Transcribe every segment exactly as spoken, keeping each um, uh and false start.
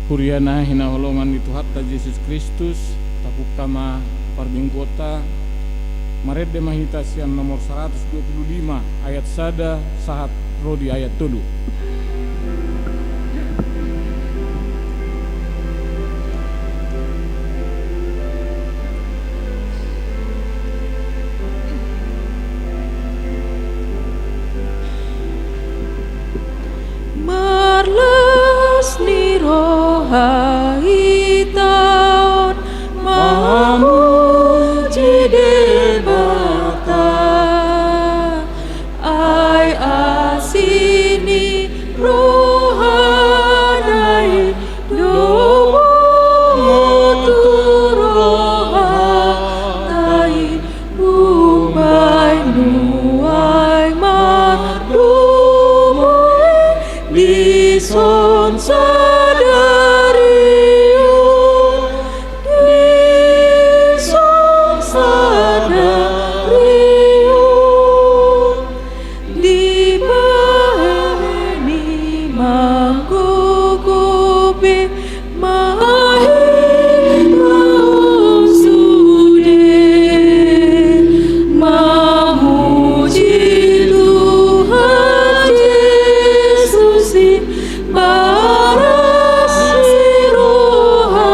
Huria na hinaholongan ni Tuhanta Jesus Kristus, tapungka ma parmingguonta, marende ma hita sian nomor saratus dua pulu lima, ayat sada sahat ro di ayat tolu. Marlas ni roha hita on mamuji Debata. Ai asi ni rohana i do botu rohanta i, umbahen nuaeng mardomu i dison sadari on. Dison sadari on, dibahen i manggogo pe, mahe ma on sude, mamuji Tuhan Jesus i. Marlas ni roha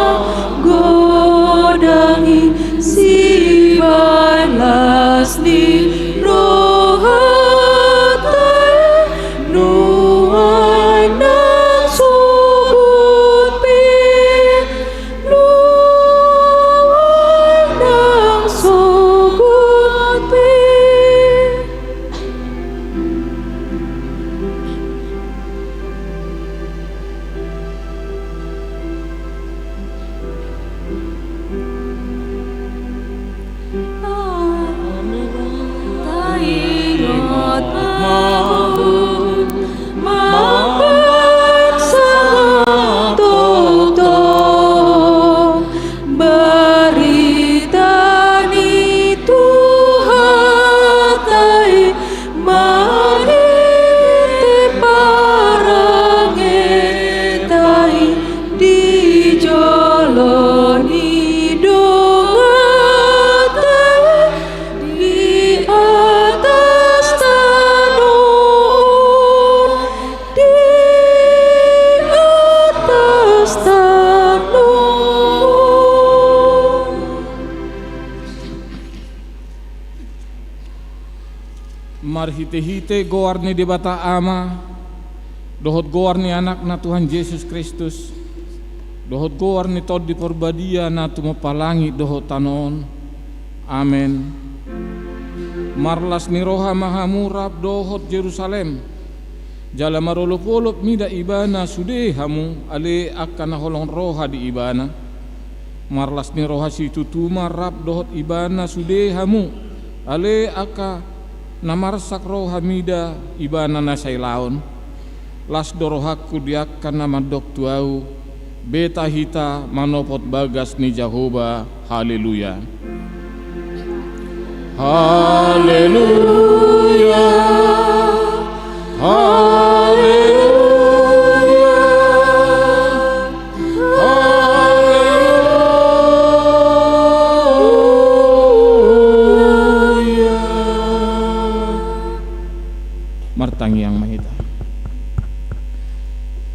godang i, sibahen las ni rohanta i, nuaeng nang sogot pe, nuaeng nang sogot pe. Taingot ma on, mambahen sangap tongtong barita ni Tuhanta i, marhite parangenta i di jolo ni donganta i, di atas tano on, di atas tano on. Marhitehite goar ni Debata Ama, dohot goar ni Anakna Tuhan Jesus Kristus, dohot goar ni Tondi Parbadia na tumompa langit dohot tano on. Amen. Marlas ni roha ma hamu rap dohot Jerusalem. Jala marolopolop mida ibana sude hamu, ale angka na holong roha di ibana. Marlas ni roha situtu ma rap dohot ibana sude hamu, ale angka na marsak roha mida ibana na sailaon. Las do rohangku di angka na mandok tu ahu, beta hita manopot bagas ni Jahowa. Haleluya. Haleluya. Haleluya. Haleluya. Martangiang ma hita.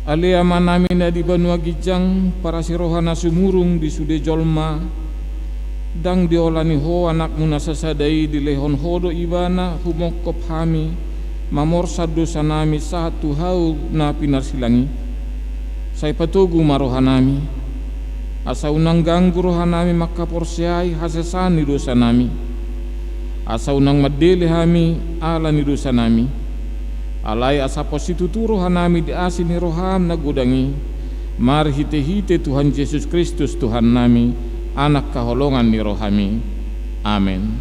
Ale Amanami na di banua ginjang, parasi roha na sumurung di sude jolma, ndang diolani Ho Anakmu na sasada i, dilehon Ho do Ibana humongkop hami mamorsan dosanami sahat tu hau na pinarsilang i. Sai patogu ma rohanami, asa unang ganggu rohanami mangkaporseai hasesaan ni dosanami. Asa unang mandele hami ala ni dosanami. Alai asa pos situtu rohanami di asi ni roham na godang i, marhitehite Tuhan Jesus Kristus Tuhannami, Anak haholongan ni rohami. Amen.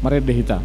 Marende hita.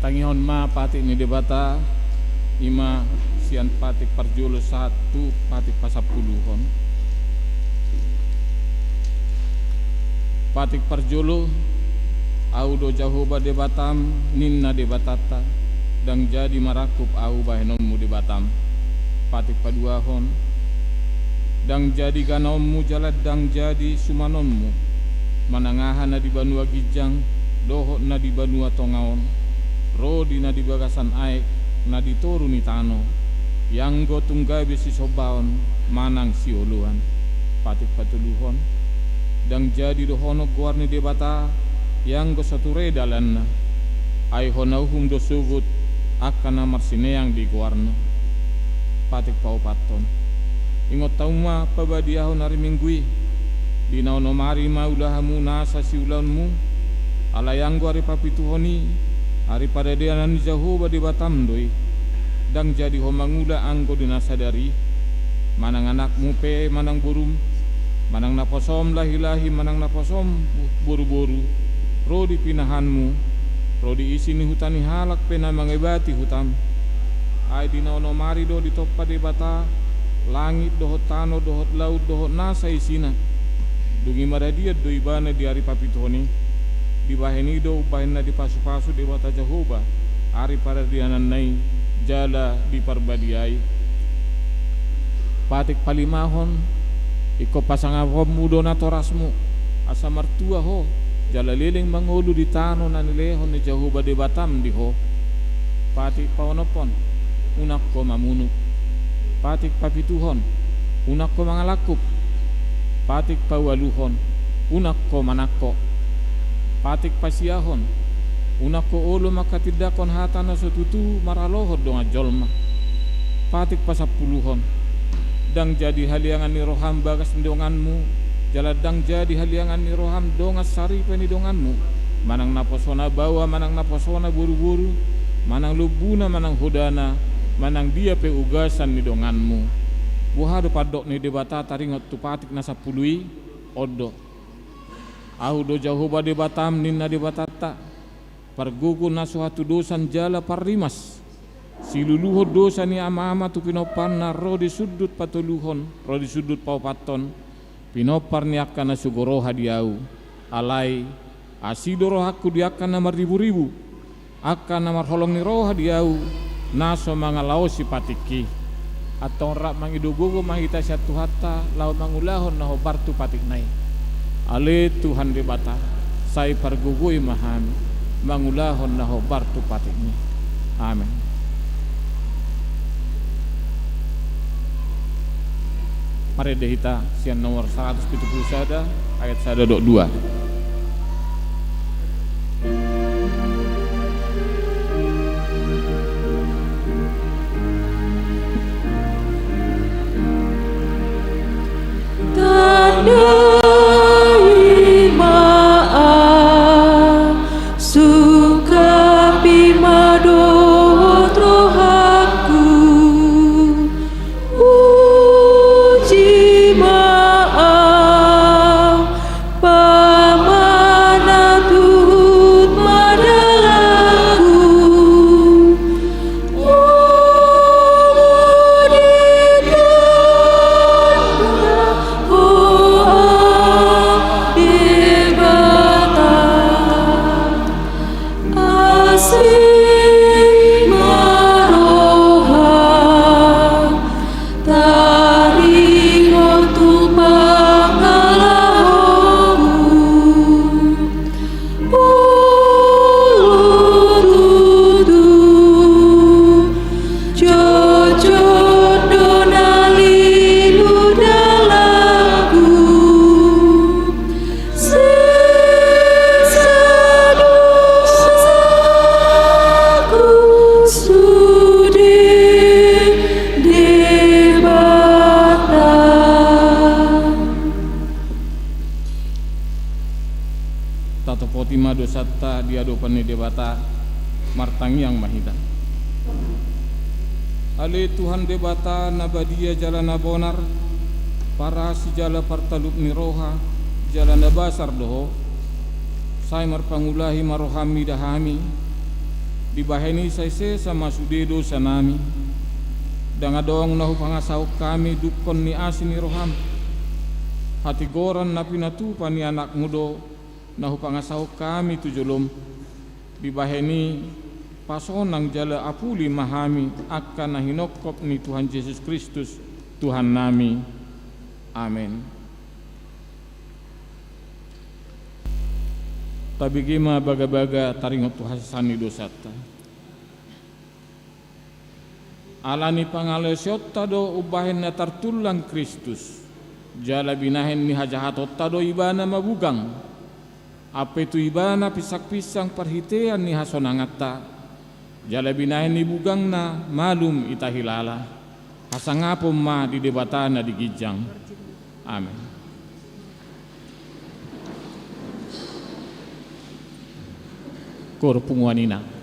Tangihon ma patik ni Debata, i ma sian patik parjolo sahat tu patik pasampuluhon. Patik parjolo, Ahu do Jahowa Debatam, ninna Debatanta, ndang jadi marangkup Ahu bahenonmu Debatam. Patik paduahon, ndang jadi ganaonmu jala ndang jadi sumanonmu, manang aha na di banua ginjang dohot na di banua tonga on, ro di na di bagasan aek, na di toru ni tano, ianggo tung gabe sisombaon manang sioloan. Patik patoluhon, ndang jadi dohonon goar ni Debata, ianggo so ture dalanna, ai hona uhum do sogot angka na marsineang di goarna. Patik paopathon, ingot hamu ma pabadiahon ari Minggu i, di na onom ari ma ula hamu nasa siulaonmu, alai anggo ari papituhon i, ari paradianan ni Jahowa Debatam do i. Ndang jadi ho mangula anggo di na sadari i, manang anakmu pe manang borum, manang naposom lahilahi manang naposom boruboru, ro di pinahanmu, ro di isi ni huta ni halak pe na mangebati hutam. Ai di na onom ari do ditompa Debata langit dohot tano dohot laut dohot nasa isina. Dung i maradian do ibana di ari papituhon i. Dibahen i do umbahen na dipasupasu Debata Jahowa ari paradiananna i jala diparbadiai. Patik palimahon, ingkon pasangaponmu do natorasmu, asa martua ho jala leleng mangolu di tano na nilehon ni Jahowa Debatam di ho. Patik paonomhon, unang ho mamunu. Patik papituhon, unang ho mangalangkup. Patik paualuhon, unang ho manangko. Patik pasiahon, unang ho olo manghatindanghon hata na so tutu maralohon dongan jolma. Patik pasampuluhon, ndang jadi haliangan ni roham bagas ni donganmu, jala ndang jadi haliangan ni roham dongan saripe ni donganmu, manang naposona baoa manang naposona boruboru, manang lombuna manang hodana, manang dia pe ugasan ni donganmu. Boha do pandok ni Debata taringot tu patik na sampulu i? On do. Ahu do Jahowa Debatam, ninna Debatanta, pargogo na so hatudosan jala parrimas, siluluhon dosa ni amaama tu pinomparna ro di sundut patoluhon ro di sundut paopathon, pinompar ni angka na sogo roha di Ahu. Alai asi do rohangku di angka na marriburibu, angka na marholong ni roha di Ahu, na so mangalaosi patik i. Antong rap mangido gogo ma hita sian Tuhanta laho mangulahon na hombar tu patikna i. Ale Tuhan Debata, sai pargogoi ma hami mangulahon na hombar tu patikmi. Amen. Marende hita sian nomor saratus pitu pulu sada, ayat sada dohot dua. Tandai ma Ahu, sungkapi ma dohot rohangku. Uji ma Ahu, pamanat huhut ma dalanku. Molo di tengah Ho, Debata, asi ma roham, taringot tu pangalahomu. Molo tutu jotjot do na lilu dalanku, sesa do dosaku sude, Debata. Tatopoti ma dosanta di adopan ni Debata. Martangiang ma hita. Ale Tuhan Debata na badia jala na bonar, parasi jala partalup ni roha, jala na basar do Ho. Sai marpangulahi ma roham mida hami, Dibahen i sai sesa ma sude dosanami. Ndang adong na hupangasahon hami dungkon ni asi ni roham. Hatigoran na pinatupa ni anakmu do na hupangasahon hami tu jolom. Dibahen i pasonang jala apuli ma hami angka na hinongkop ni Tuhan Jesus Kristus, Tuhannami. Amen. Tabege ma bagabaga taringot tu hasesaan ni dosanta. Ala ni pangalaosionta do umbahen na tartullang Kristus, jala binahen ni hajahatonta do ibana mabugang. Ampe tu ibana pinsangpinsang parhitean ni hasonanganta, jala binahen ni bugangna malum hita hilala. Hasangapon ma di Debata na di ginjang. Amen. Koor punguan inang.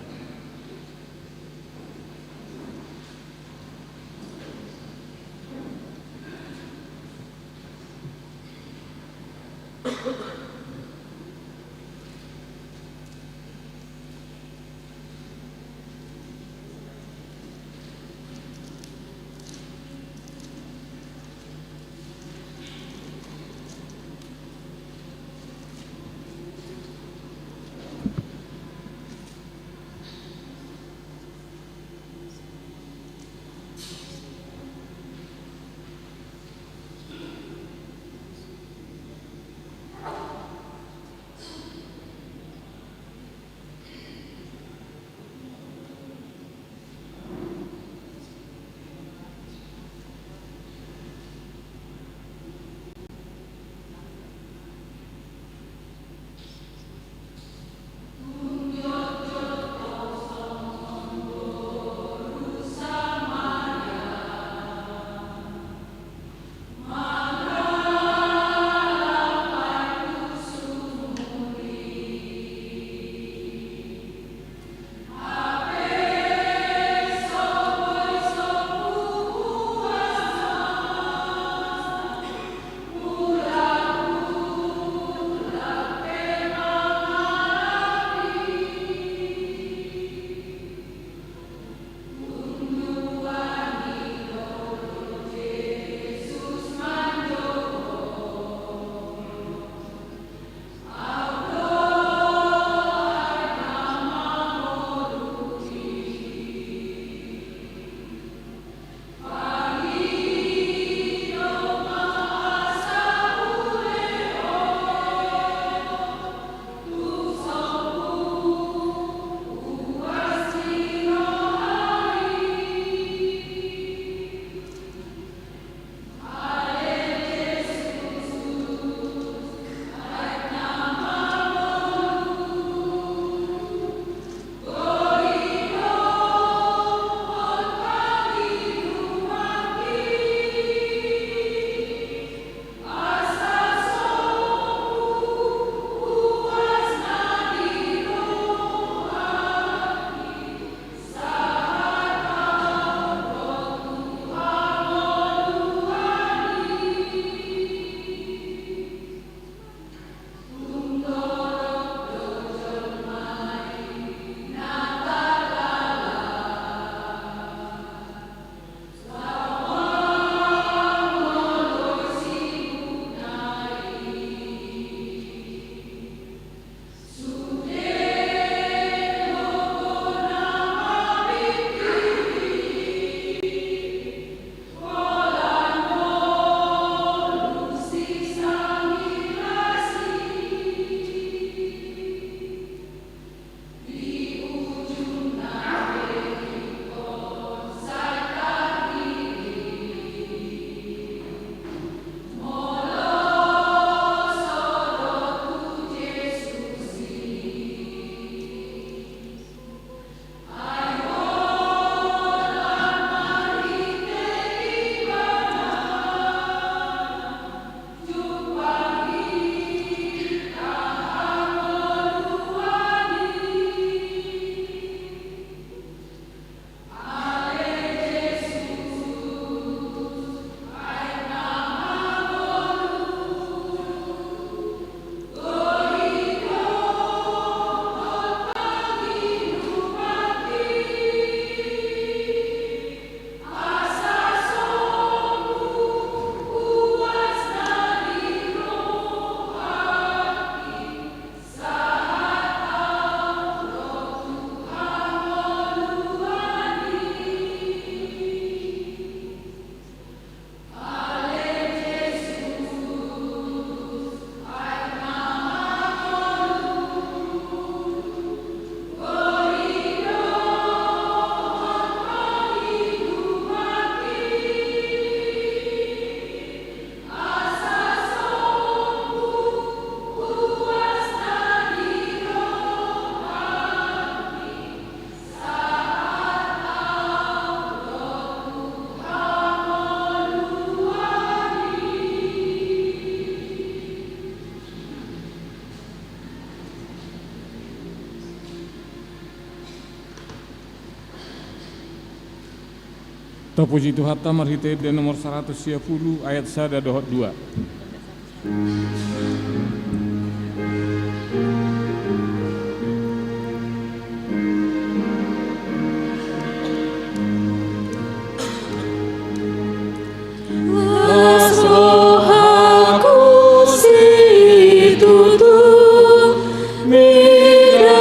Tapuji Tuhanta marhite Ende nomor saratus sia pulu ayat sada dohot dua. Las rohaku situtu mida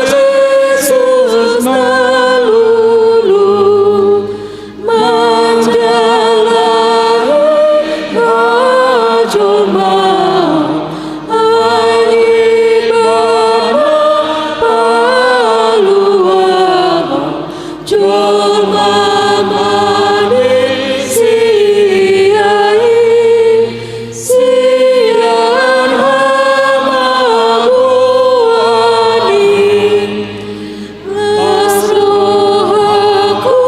Jesus na lulu manjalahi hajolma. Ai Ibana paluahon jolma manisia i sian hamagoan i. Las rohaku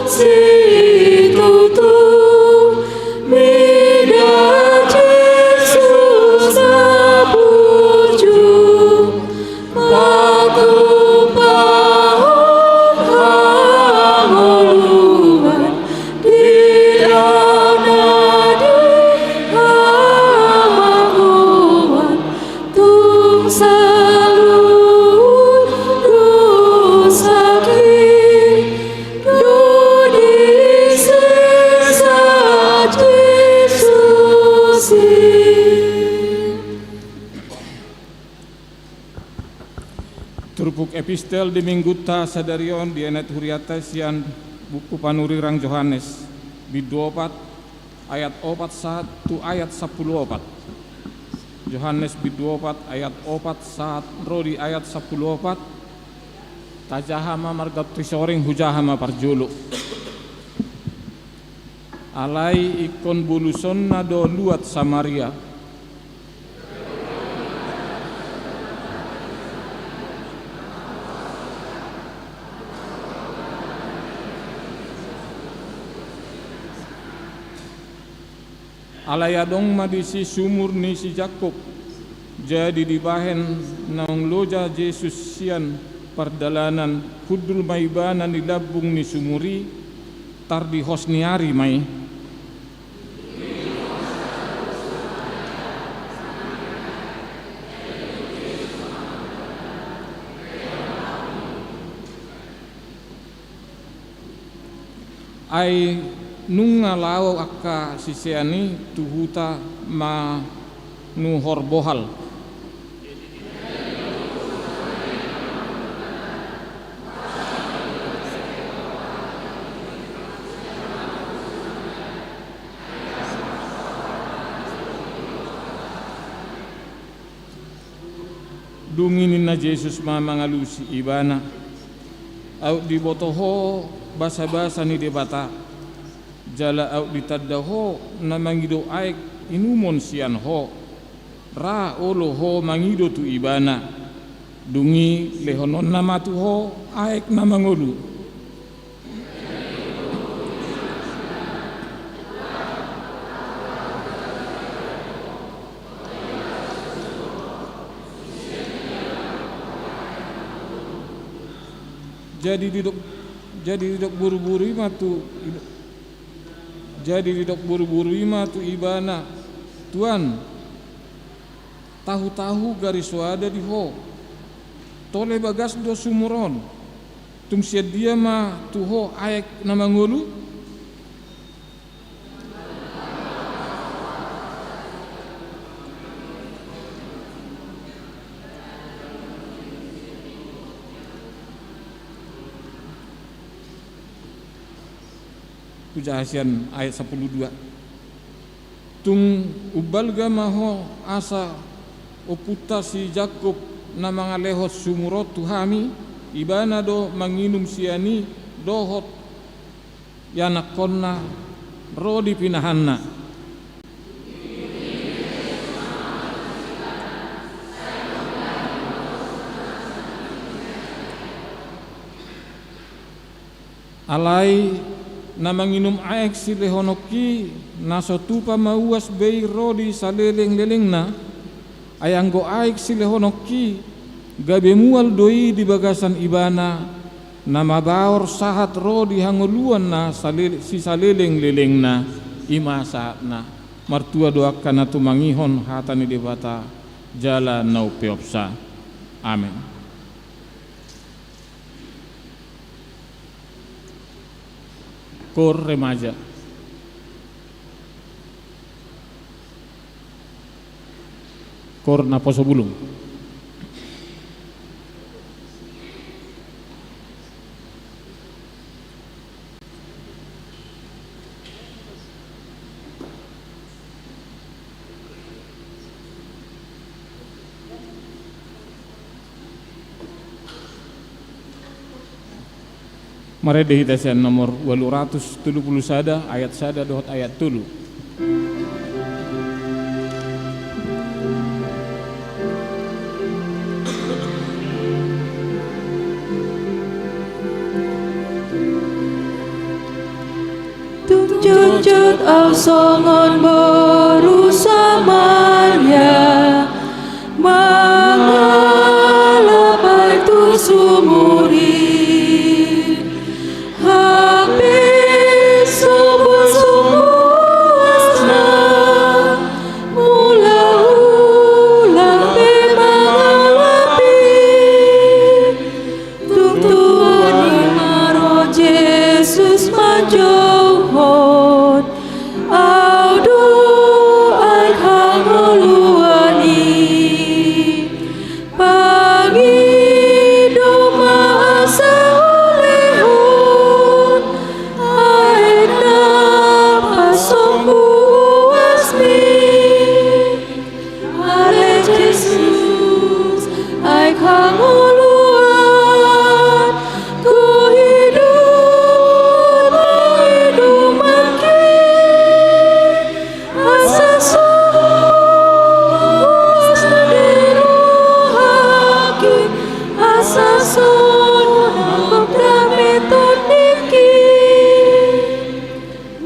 situtu mida Jesus na burju patupahon hangoluan di tano di hamagoan. Tung saluhut dosaku do disesa Jesus i. Turpuk epistel di Minggunta sadari on dienet hurianta sian buku panurirang Johannes, bindu opat, ayat opat sahat tu ayat sampulu opat. Johannes bindu opat ayat opat sahat ro di ayat sampulu opat. Tajaha ma marga tu soring, hujaha ma parjolo. Alai ingkon bolusonna do luat Samaria. Alai adong ma disi sumur ni si Jakkob. Jadi dibahen naung loja Jesus sian pardalanan, hundul ma ibana di lambung ni sumur i, tardihos ni ari ma i. Ai nunga laho angka sisean i tu huta manuhor bohal. Dung i ninna Jesus ma mangalusi ibana: Aut diboto ho basabasa ni Debata, jala aut ditanda ho na mangido aek inumon sian ho. Ra olo ho mangido tu ibana, dung i lehononna ma tu ho aek na mangolu. Jadi didok, jadi didok boru-boru i ma tu, jadi didok boru-boru i ma tu ibana: Tuan, tahu-tahu gari soada di ho. Tole bagas do sumur on. Tung sian dia ma tu ho aek na mangolu? Hujaha sian ayat sampulu dua. Tung umbalga ma ho asa ompunta si Jakkob na mangalehon sumur on tu hami, ibana do manginum sian i dohot ianakkonna ro di pinahanna. Alai na manginum aek silehononki na so tupa mauas be i ro di saleleng-lelengna. Ai anggo aek silehononki gabe mual do i di bagasan ibana, Na mabaor sahat ro di hangoluan na salele-, sisaleleng-lelengna, i ma sahatna. Martua do angka na tumangihon hata ni Debata, jala na umpeopsa. Amen. Kor remaja. Kor naposo bulung. Marende hita sian nomor ualu ratus tolu pulu sada, ayat sada dohot ayat tolu. Tung jotjot au songon boru Samaria, mangalap aek tu sumur i. Hape so boi sumur uasna, molo hulang pe mangalap i. Tung tuani ma ro Jesus manjouhon, au do aek hangoluan i. Pangido ma asa ulehon aek na pasombu uasmi. Ale Jesus, aek hangoluan, huidop ma inumanki, asa sonang uasna di rohangki, asa sonang dame tondingki.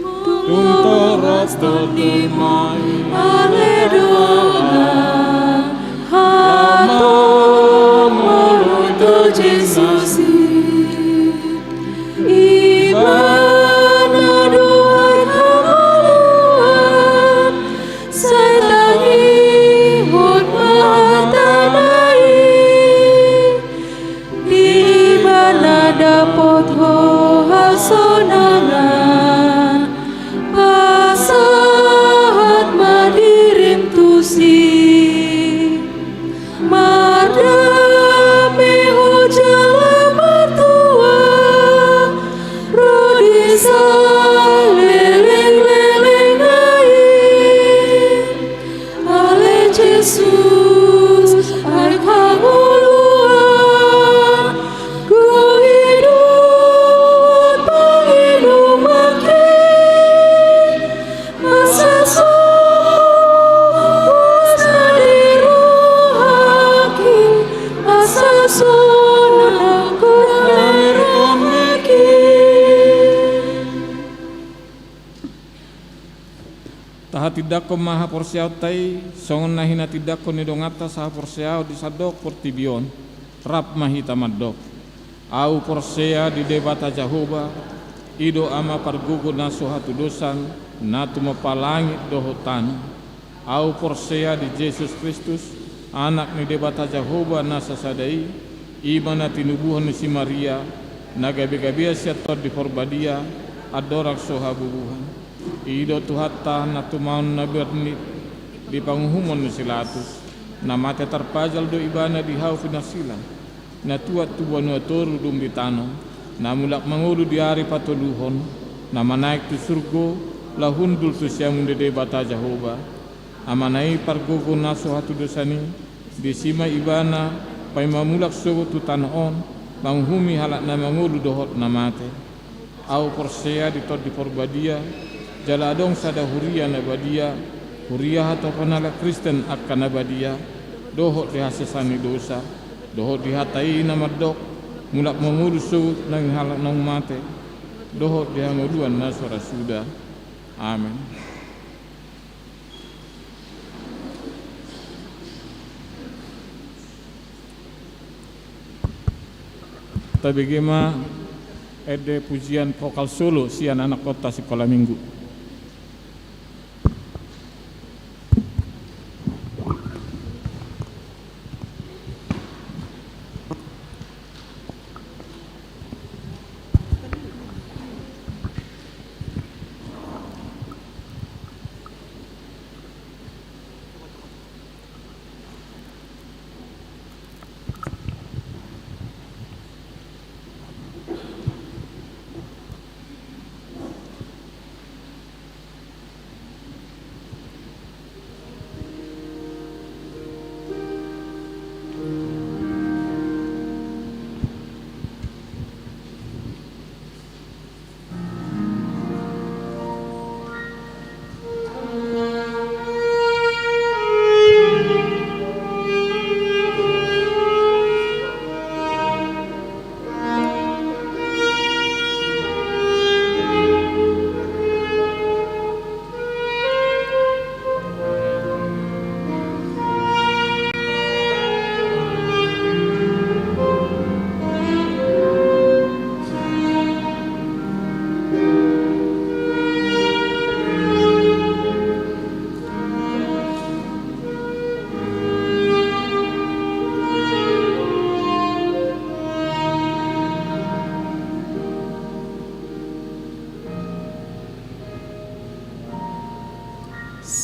Tung torop tondi ma i. Ale dongan, hatop ma ro tu Jesus i. Ibana do aek hangoluan, sai tangihon ma hatana i. Di Ibana dapot ho hasonangan, pasahat ma dirim tusi. Mardame ho jala martua, ro di saleleng-lelengna i. Ale Jesus, aek hangoluan, huidop ma inumanki, asa sonang uasna di rohangki, asa sonang dame tondingki. Tahatindangkon ma haporseaonta i, songon na hinatindangkon ni donganta sahaporseaon di sandok portibi on. Rap ma hita mandok. Au porsea di Debata Jahowa, i do Ama pargogo na so hatudosan, na tumompa langit dohot tano. Au porsea di Jesus Kristus, Anak ni Debata Jahowa na sasada i, i ma na tinubuhon ni si Maria, na gabe-gabean sian Tondi Parbadia, andorang so habubuhan. I do Tuhanta na tumaon na bernit di panguhumon ni si Latus, na mate tarpajal do Ibana di hau pinarsilang, na tuat tu banua toru dung ditanom, na mulak mangolu di ari patoluhon, na manaek tu surgo, laho hundul tu siamun ni Debata Jahowa, Amana i pargogo na so hatudosan i, disi ma Ibana paima mulak sogot tu tano on, manguhumi halak na mangolu dohot na mate. Au porsea di Tondi Parbadia, jala adong sada huria na badia, huria hatopan halak Kristen angka na badia, dohot di hasesaan ni dosa, dohot di hata i na mandok, mulak mangolu sogot nang halak naung mate, dohot di hangoluan na so ra suda. Amen. Tabege ma ende pujian vokal solo sian anak konta sikola minggu.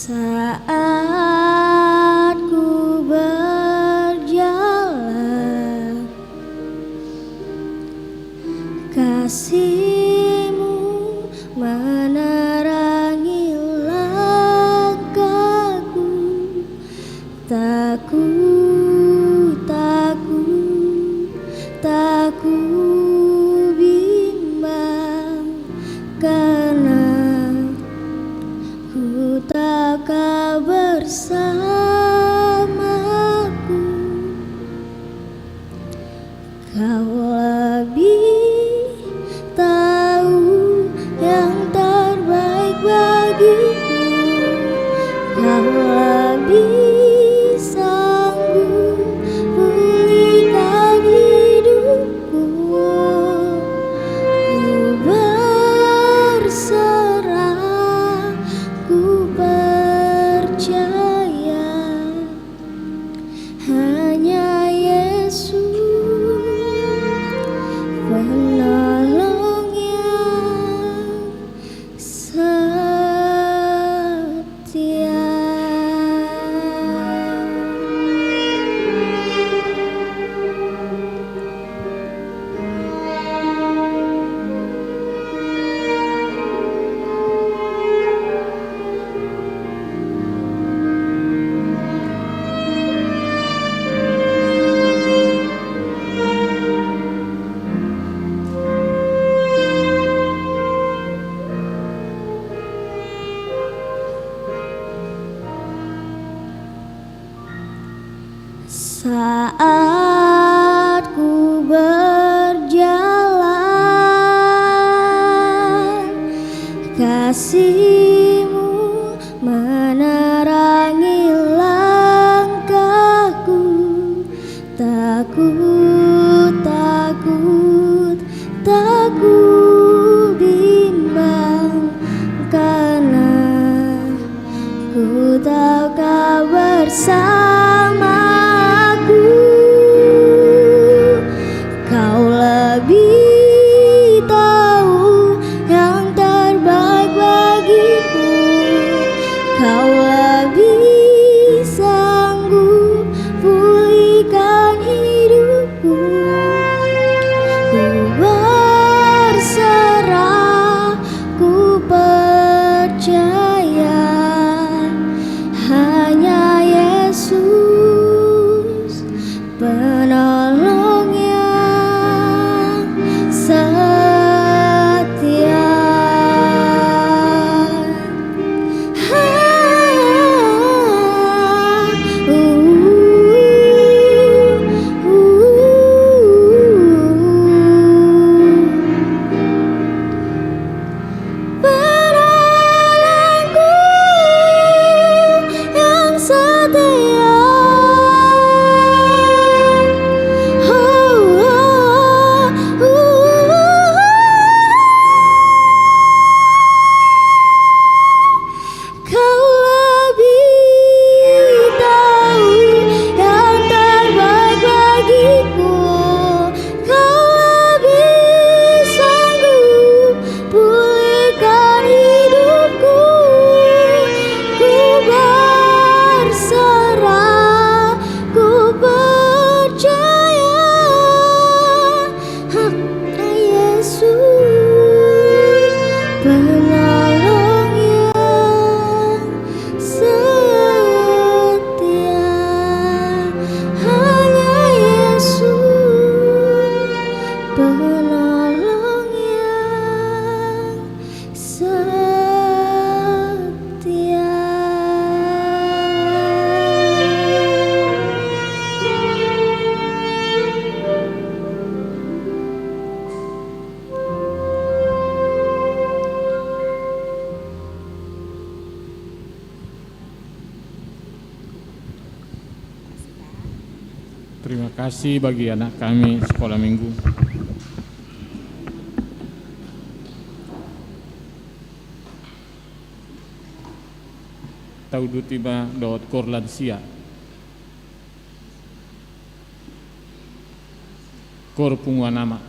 Saat ku berjalan, kasih-Mu menerangi langkahku. Tak ku, tak ku, tak ku bimbang, karena Ku tahu Kau bersamaku. Kau lebih tahu yang terbaik bagiku. Kau lebih sanggup pulihkan hidupku. Ku berserah, ku percaya. Hanya Yesus, penolong yang setia. Saat ku berjalan, kasih-Mu menerangi langkahku. Tak ku, tak ku, tak ku bimbang, karena Ku tahu Kau bersamaku. Kau lebih tahu yang terbaik bagiku. Kau lebih sanggup pulihkan hidupku. Ku berserah, ku percaya, hanya Yesus Terima kasih bagi anak kami sekolah minggu. Tauduti ma dohot kor lansia. Kor punguan ama.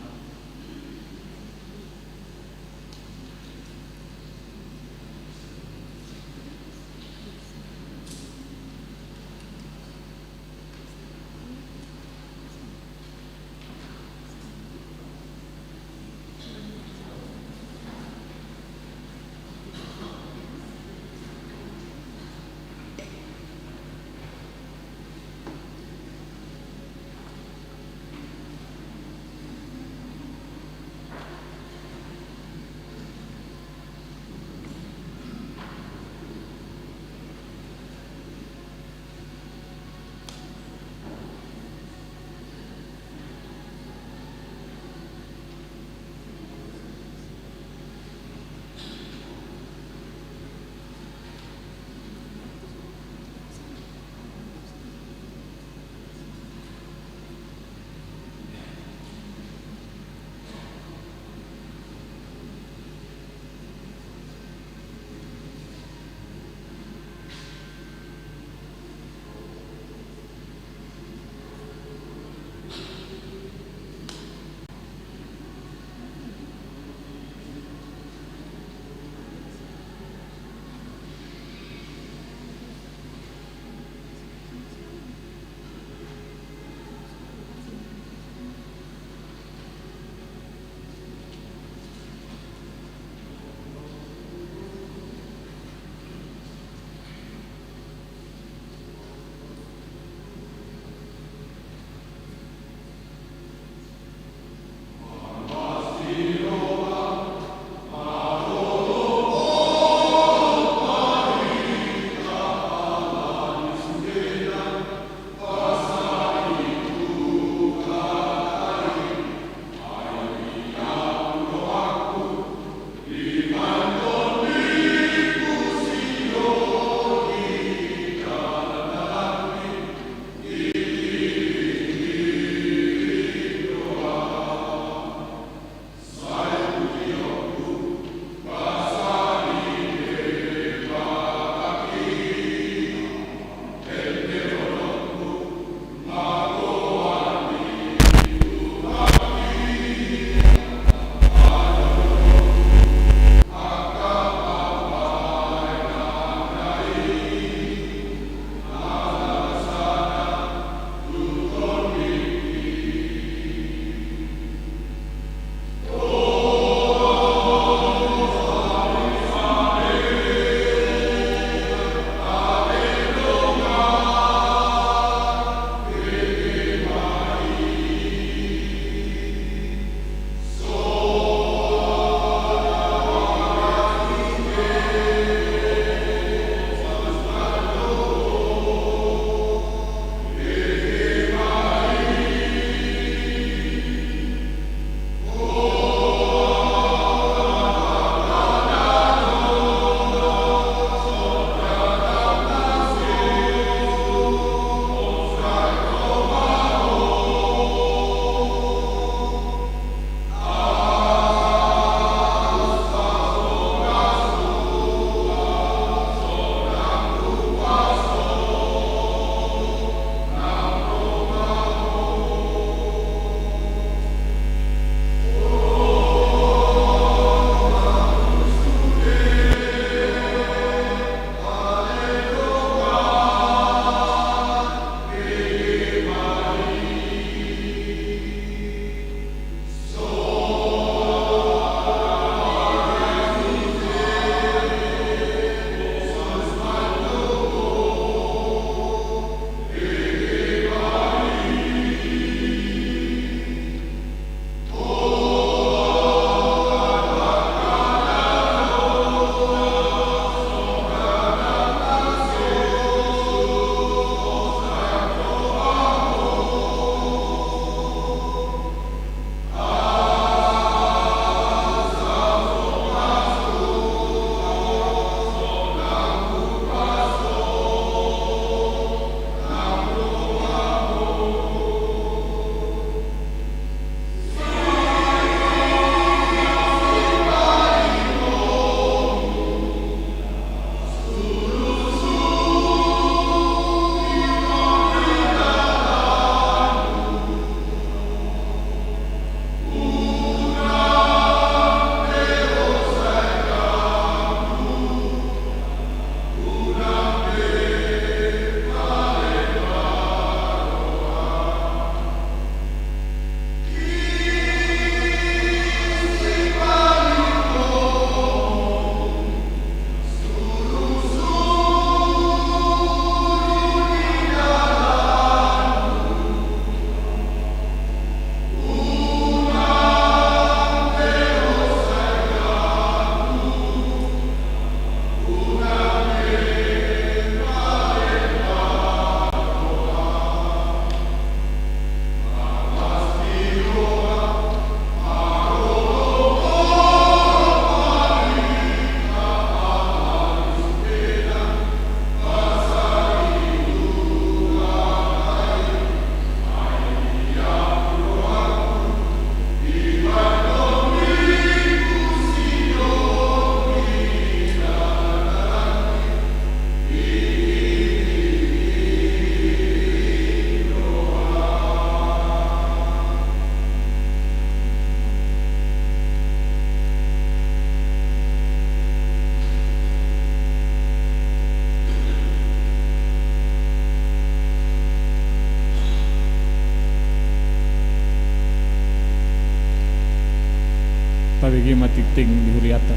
Tabege ma tingting ni huriata.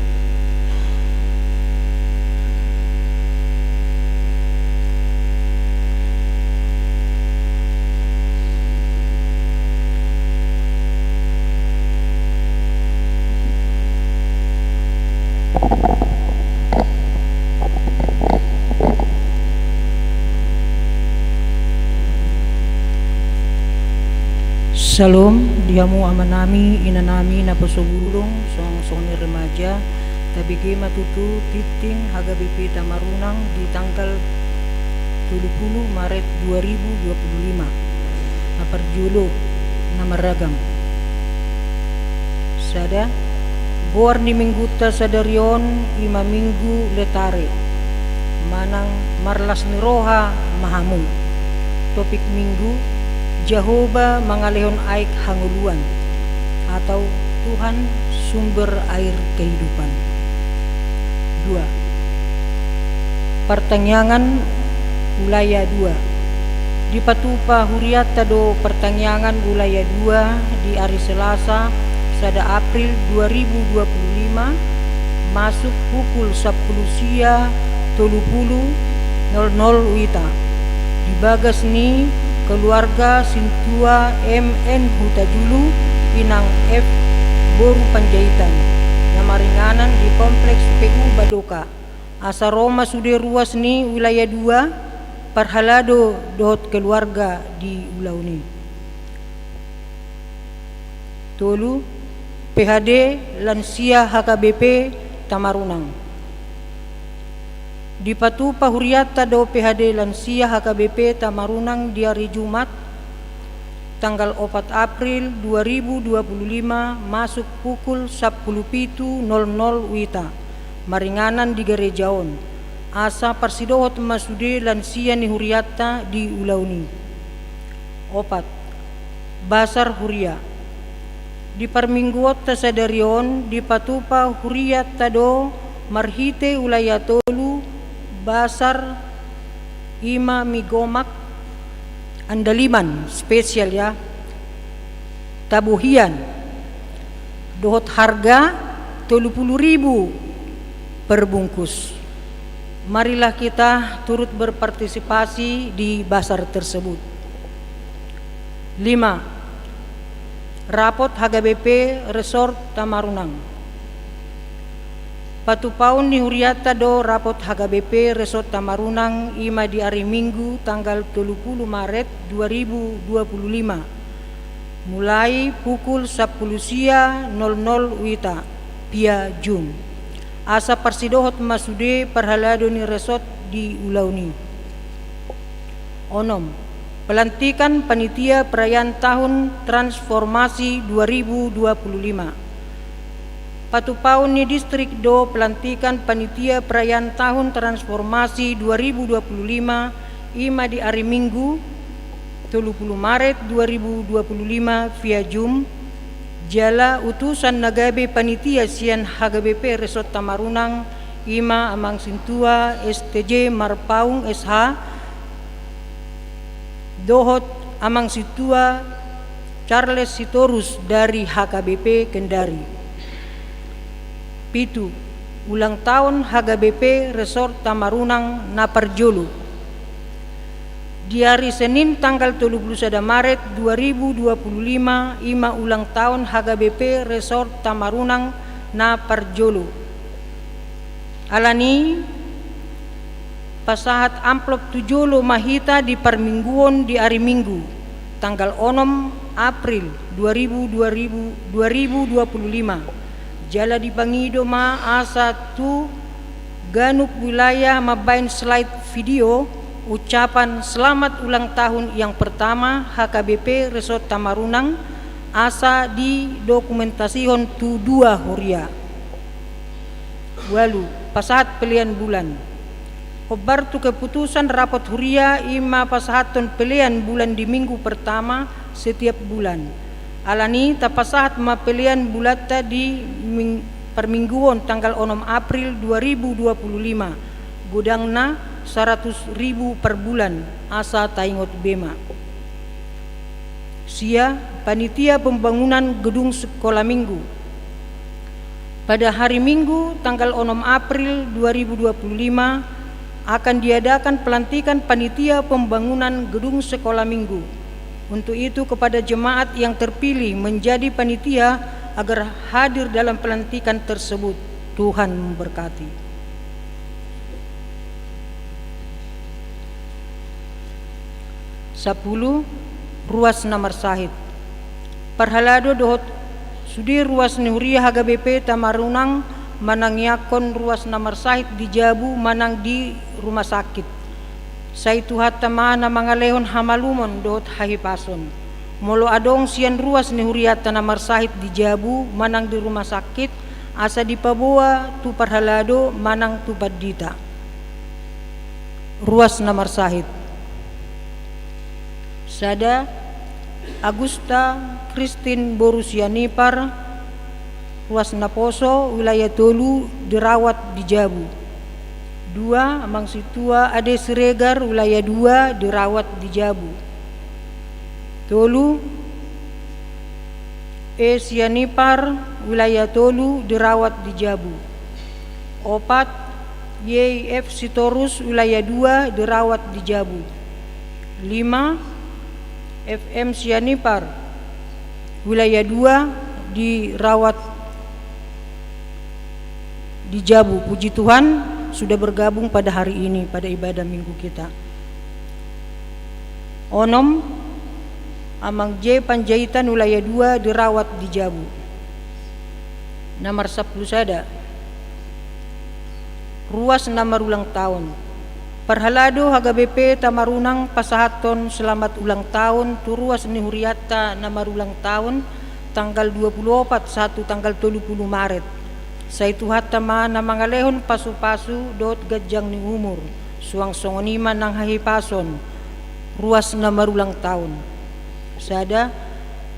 Syalom, di hamu amanami, inanami, naposo bulung, songon, songon i remaja, tabege ma tutu tingting H K B P Tamarunang di tanggal tolu pulu Maret dua ribu dua pulu lima. Na parjolo, na marragam. Sada, goar ni minggunta sadari on i ma Minggu Letare, manang marlas ni roha ma hamu. Topik Minggu, Jahowa mangalehon aek hangoluan, atau Tuhan sumber air kehidupan. Dua, Partangiangan Wilayah dua. Dipatupa hurianta do partangiangan Wilayah dua di ari Selasa, sada April dua ribu dua pulu lima, masuk pukul sampulu sia tolu pulu nol nol wita. Di bagas ni keluarga sintua M N Hutajulu, inang F boru Panjaitan, na maringanan di Kompleks P U Badoka. Asa ro ma sude ruas ni Wilayah dua, parhalado dohot keluarga di ulaon i. Tolu, P H D Lansia H K B P Tamarunang. Dipatupa hurianta do P H D Lansia H K B P Tamarunang di ari Jumat, tanggal opat April dua ribu dua pulu lima, masuk pukul sampulu pitu nol nol wita, maringanan di gareja on, asa parsidohot ma sude lansia ni hurianta di ulaon i. Opat, Basar Huria. Di parmingguonta sadari on, dipatupa hurianta do marhite Wilayah tolu basar, i ma mi gomak, andaliman spesial, ya, tabo hian, dohot harga tolu pulu ribu per bungkus. Marilah kita turut berpartisipasi di basar tersebut. Lima, Rapot H K B P Resort Tamarunang. Patupaon ni hurianta do rapot H K B P Resort Tamarunang, i ma di ari Minggu tanggal tolu pulu Maret dua ribu dua pulu lima, mulai pukul sampulu sia nol nol wita via Zoom. Asa parsidohot ma sude parhalado ni resort di ulaon i. Onom, Pelantikan Panitia Perayaan Tahun Transformasi dua ribu dua pulu lima. Patupaon ni distrik do pelantikan Panitia Perayaan Tahun Transformasi dua ribu dua pulu lima, i ma di ari Minggu, tolu pulu Maret dua ribu dua pulu lima, via Zoom, jala utusan na gabe panitia sian H K B P Resort Tamarunang, i ma Amang Sintua S T J Marpaung S H, dohot Amang Sintua Charles Sitorus dari H K B P Kendari. Pitu, Ulang tahun H K B P Resort Tamarunang na parjolo. Di ari Senin tanggal tolu pulu sada Maret dua ribu dua pulu lima, i ma ulang tahun H K B P Resort Tamarunang na parjolo. Alani, pasahat amplop tu jolo ma hita di parmingguon di ari Minggu, tanggal onom April dua ribu, dua ribu, dua ribu dua pulu lima. Jala dipangido ma asa tu ganup wilayah mambaen slide video ucapan selamat ulang tahun yang pertama H K B P Resort Tamarunang, asa didokumentasihon tu dua huria. Ualu, pasahat pelean bulan. Hombar tu keputusan rapot huria, i ma pasahathon pelean bulan di minggu pertama setiap bulan. Alani, tapasahat ma pelean bulanta di ming-, parmingguon tanggal onom April dua ribu dua pulu lima, godangna saratus ribu per bulan, asa taingot be ma. Sia, Panitia Pembangunan Gedung Sekolah Minggu. Pada hari Minggu, tanggal onom April dua ribu dua puluh lima, akan diadakan pelantikan panitia pembangunan gedung sekolah minggu. Untuk itu, kepada jemaat yang terpilih menjadi panitia agar hadir dalam pelantikan tersebut. Tuhan memberkati. Sampulu, ruas na marsahit. Parhalado dohot sude ruas ni huria H K B P Tamarunang manangiangkon ruas na marsahit di jabu manang di rumah sakit. Sai Tuhanta ma na mangalehon hamalumon dohot hahipason. Molo adong sian ruas ni hurianta na marsahit di jabu manang di rumah sakit, asa dipaboa tu parhalado manang tu pandita. Ruas na marsahit. Sada, Agusta Kristin boru Sianipar, ruas naposo, wilayah tolu, dirawat di jabu. Dua, Amang Sintua Ade Siregar, wilayah dua, dirawat di jabu. Tolu, E Sianipar, wilayah tolu, dirawat di jabu. Opat, Y F Sitorus, wilayah dua, dirawat di jabu. Lima, F M Sianipar, wilayah dua, dirawat di jabu. Puji Tuhan, sudah bergabung pada hari ini, pada ibadah minggu kita. Onom, Amang J Panjaitan, wilayah dua, dirawat di jabu. Nomor sampulu sada. Ruas na marulang taon. Parhalado H K B P Tamarunang pasahathon selamat ulang taon tu ruas ni hurianta na marulang taon, tanggal dua pulu opat sahat tu tanggal tolu pulu Maret. Sai Tuhanta ma na mangalehon pasupasu dohot ganjang ni umur, suang songon i ma nang hahipason. Ruas na marulang taon. Sada,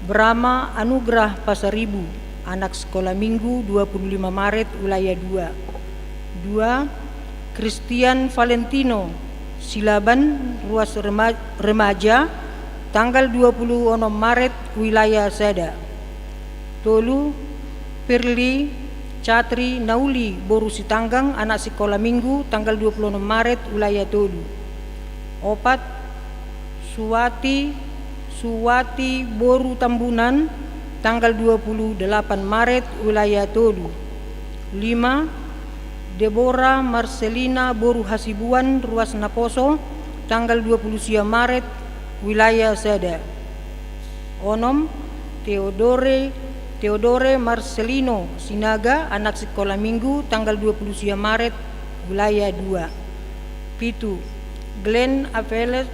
Brama Anugrah Pasaribu, anak sekolah minggu, dua pulu lima Maret, wilayah dua. Dua, Christian Valentino Silaban, ruas rema-, remaja, tanggal dua pulu onom Maret, wilayah sada. Tolu, Firly Catri Nauli boru Sitanggang, anak sekolah minggu, tanggal dua pulu onom Maret, wilayah tolu. Opat, Suwati, Suwati boru Tambunan, tanggal dua pulu delapan Maret, wilayah tolu. Lima, Debora Marselina boru Hasibuan, ruas naposo, tanggal dua pulu sia Maret, wilayah sada. Onom, Teodore, Teodore Marselino Sinaga, anak sekolah minggu, tanggal dua pulu sia Maret, wilayah dua. Pitu, Glenn Apele-,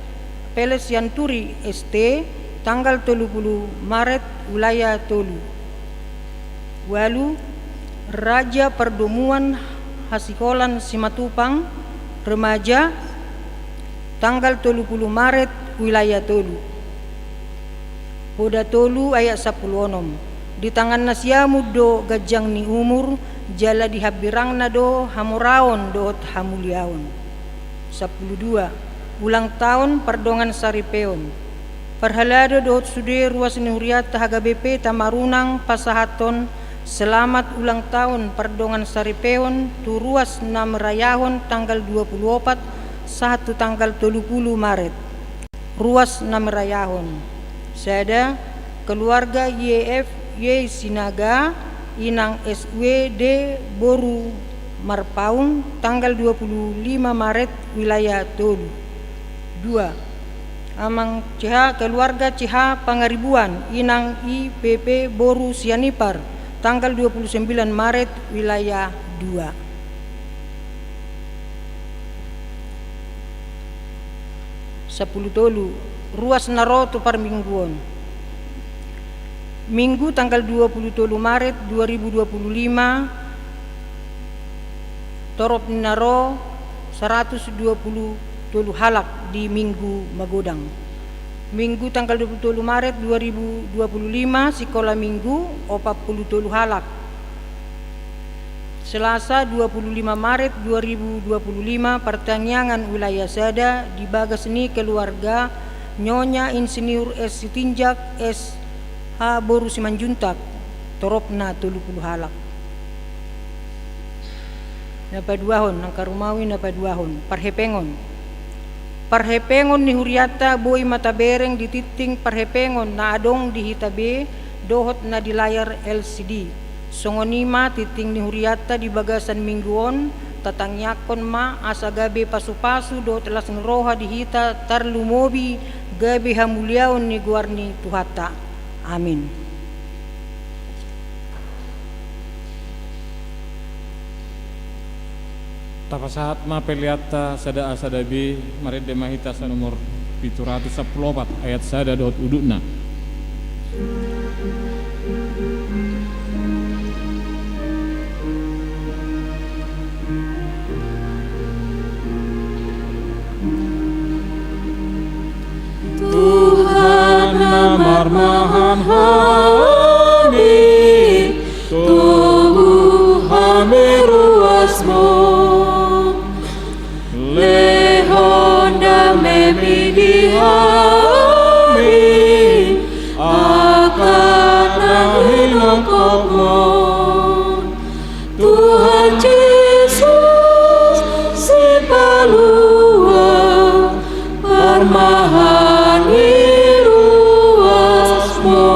Apele Sianturi, S T, tanggal tolu pulu Maret, wilayah tolu. Ualu, Raja Pardomuan Hasiholan Simatupang, remaja, tanggal tolu pulu Maret, wilayah tolu. Poda tolu ayat sampulu onom. Di tangan na siamun do ganjang ni umur, jala di hambirangna do hamoraon dohot hamuliaon. Sampulu dua. Ulang taon pardongan saripeon. Parhalado dohot sude ruas ni hurianta H K B P Tamarunang pasahathon selamat ulang taon pardongan saripeon tu ruas na merayahon tanggal dua pulu opat sahat tu tanggal tolu pulu Maret. Ruas na merayahon. Sada, keluarga Y F Y Sinaga, Inang S W D boru Marpaung, tanggal dua pulu lima Maret, wilayah tolu. Dua, Amang C H, keluarga C H Pangaribuan, Inang I P P boru Sianipar, tanggal dua pulu sembilan Maret, wilayah dua. Sampulu tolu, ruas na ro tu parmingguon. Minggu tanggal dua pulu tolu Maret dua ribu dua pulu lima, torop ni na ro saratus dua pulu tolu halak di Minggu Magodang. Minggu tanggal dua pulu tolu Maret dua ribu dua pulu lima, sikola Minggu, opat pulu tolu halak. Selasa dua pulu lima Maret dua ribu dua pulu lima, partangiangan wilayah sada di bagas ni keluarga Nyonya Insinyur S Sitinjak S H boru Simanjuntak, toropna tolu pulu halak. Na paduahon, angka rumawi na paduahon, parhepengon. Parhepengon ni hurianta boi ma tabereng di tingting parhepengon na adong di hita be dohot na di layar L C D. Songon i ma tingting ni hurianta di bagasan minggu on, tatangiangkon ma asa gabe pasupasu dohot las ni roha di hita tarlumobi gabe hamuliaon ni goar ni Tuhanta. Amin. Tapasahat ma peleanta sada A sada B, marende ma hita sian nomor pitu ratus sampulu opat, ayat sada dohot udutna. Tuhan na marmahan hami, togu hami ruasmu. Lehon damemi di hami, angka na hinongkopmu. Tuhan Jesus, Sipalua, parmahan ni ruasmu.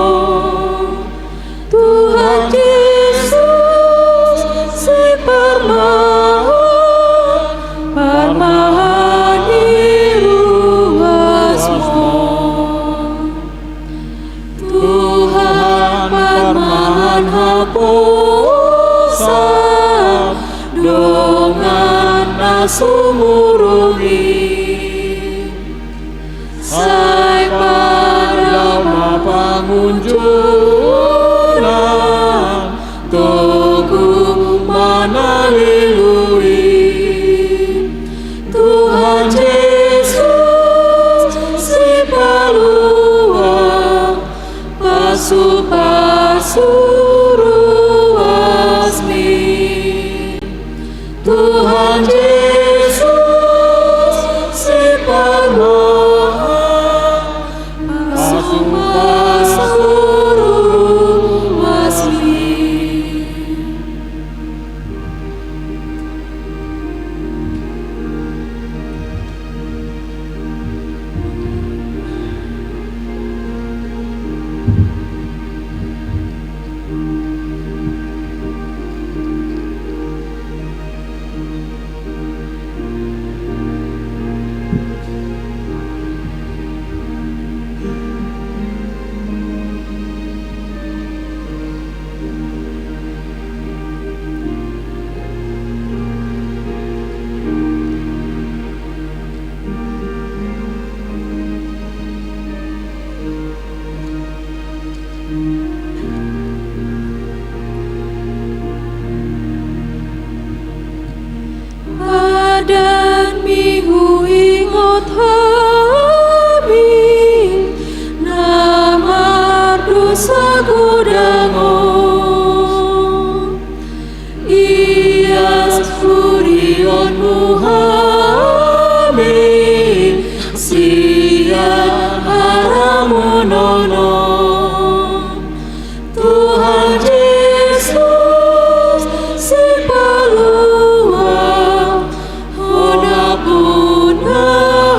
Tuhan Jesus, Siparmahan, parmahan ni ruasmu. Tuhan parmahan haposan, dongan na sumurung i. Sai padao ma pangunjunan, togu ma na lelui. Tuhan Jesus, Sipalua, pasupasu ruasmi. Tuhan Jesus, Siparmahan, pasupasu ruasmi. Padanmi huingot hami na mardosa godang on. Ias hurihonmu hami sian haramunon on. Tuhan Jesus, Sipalua, hona puna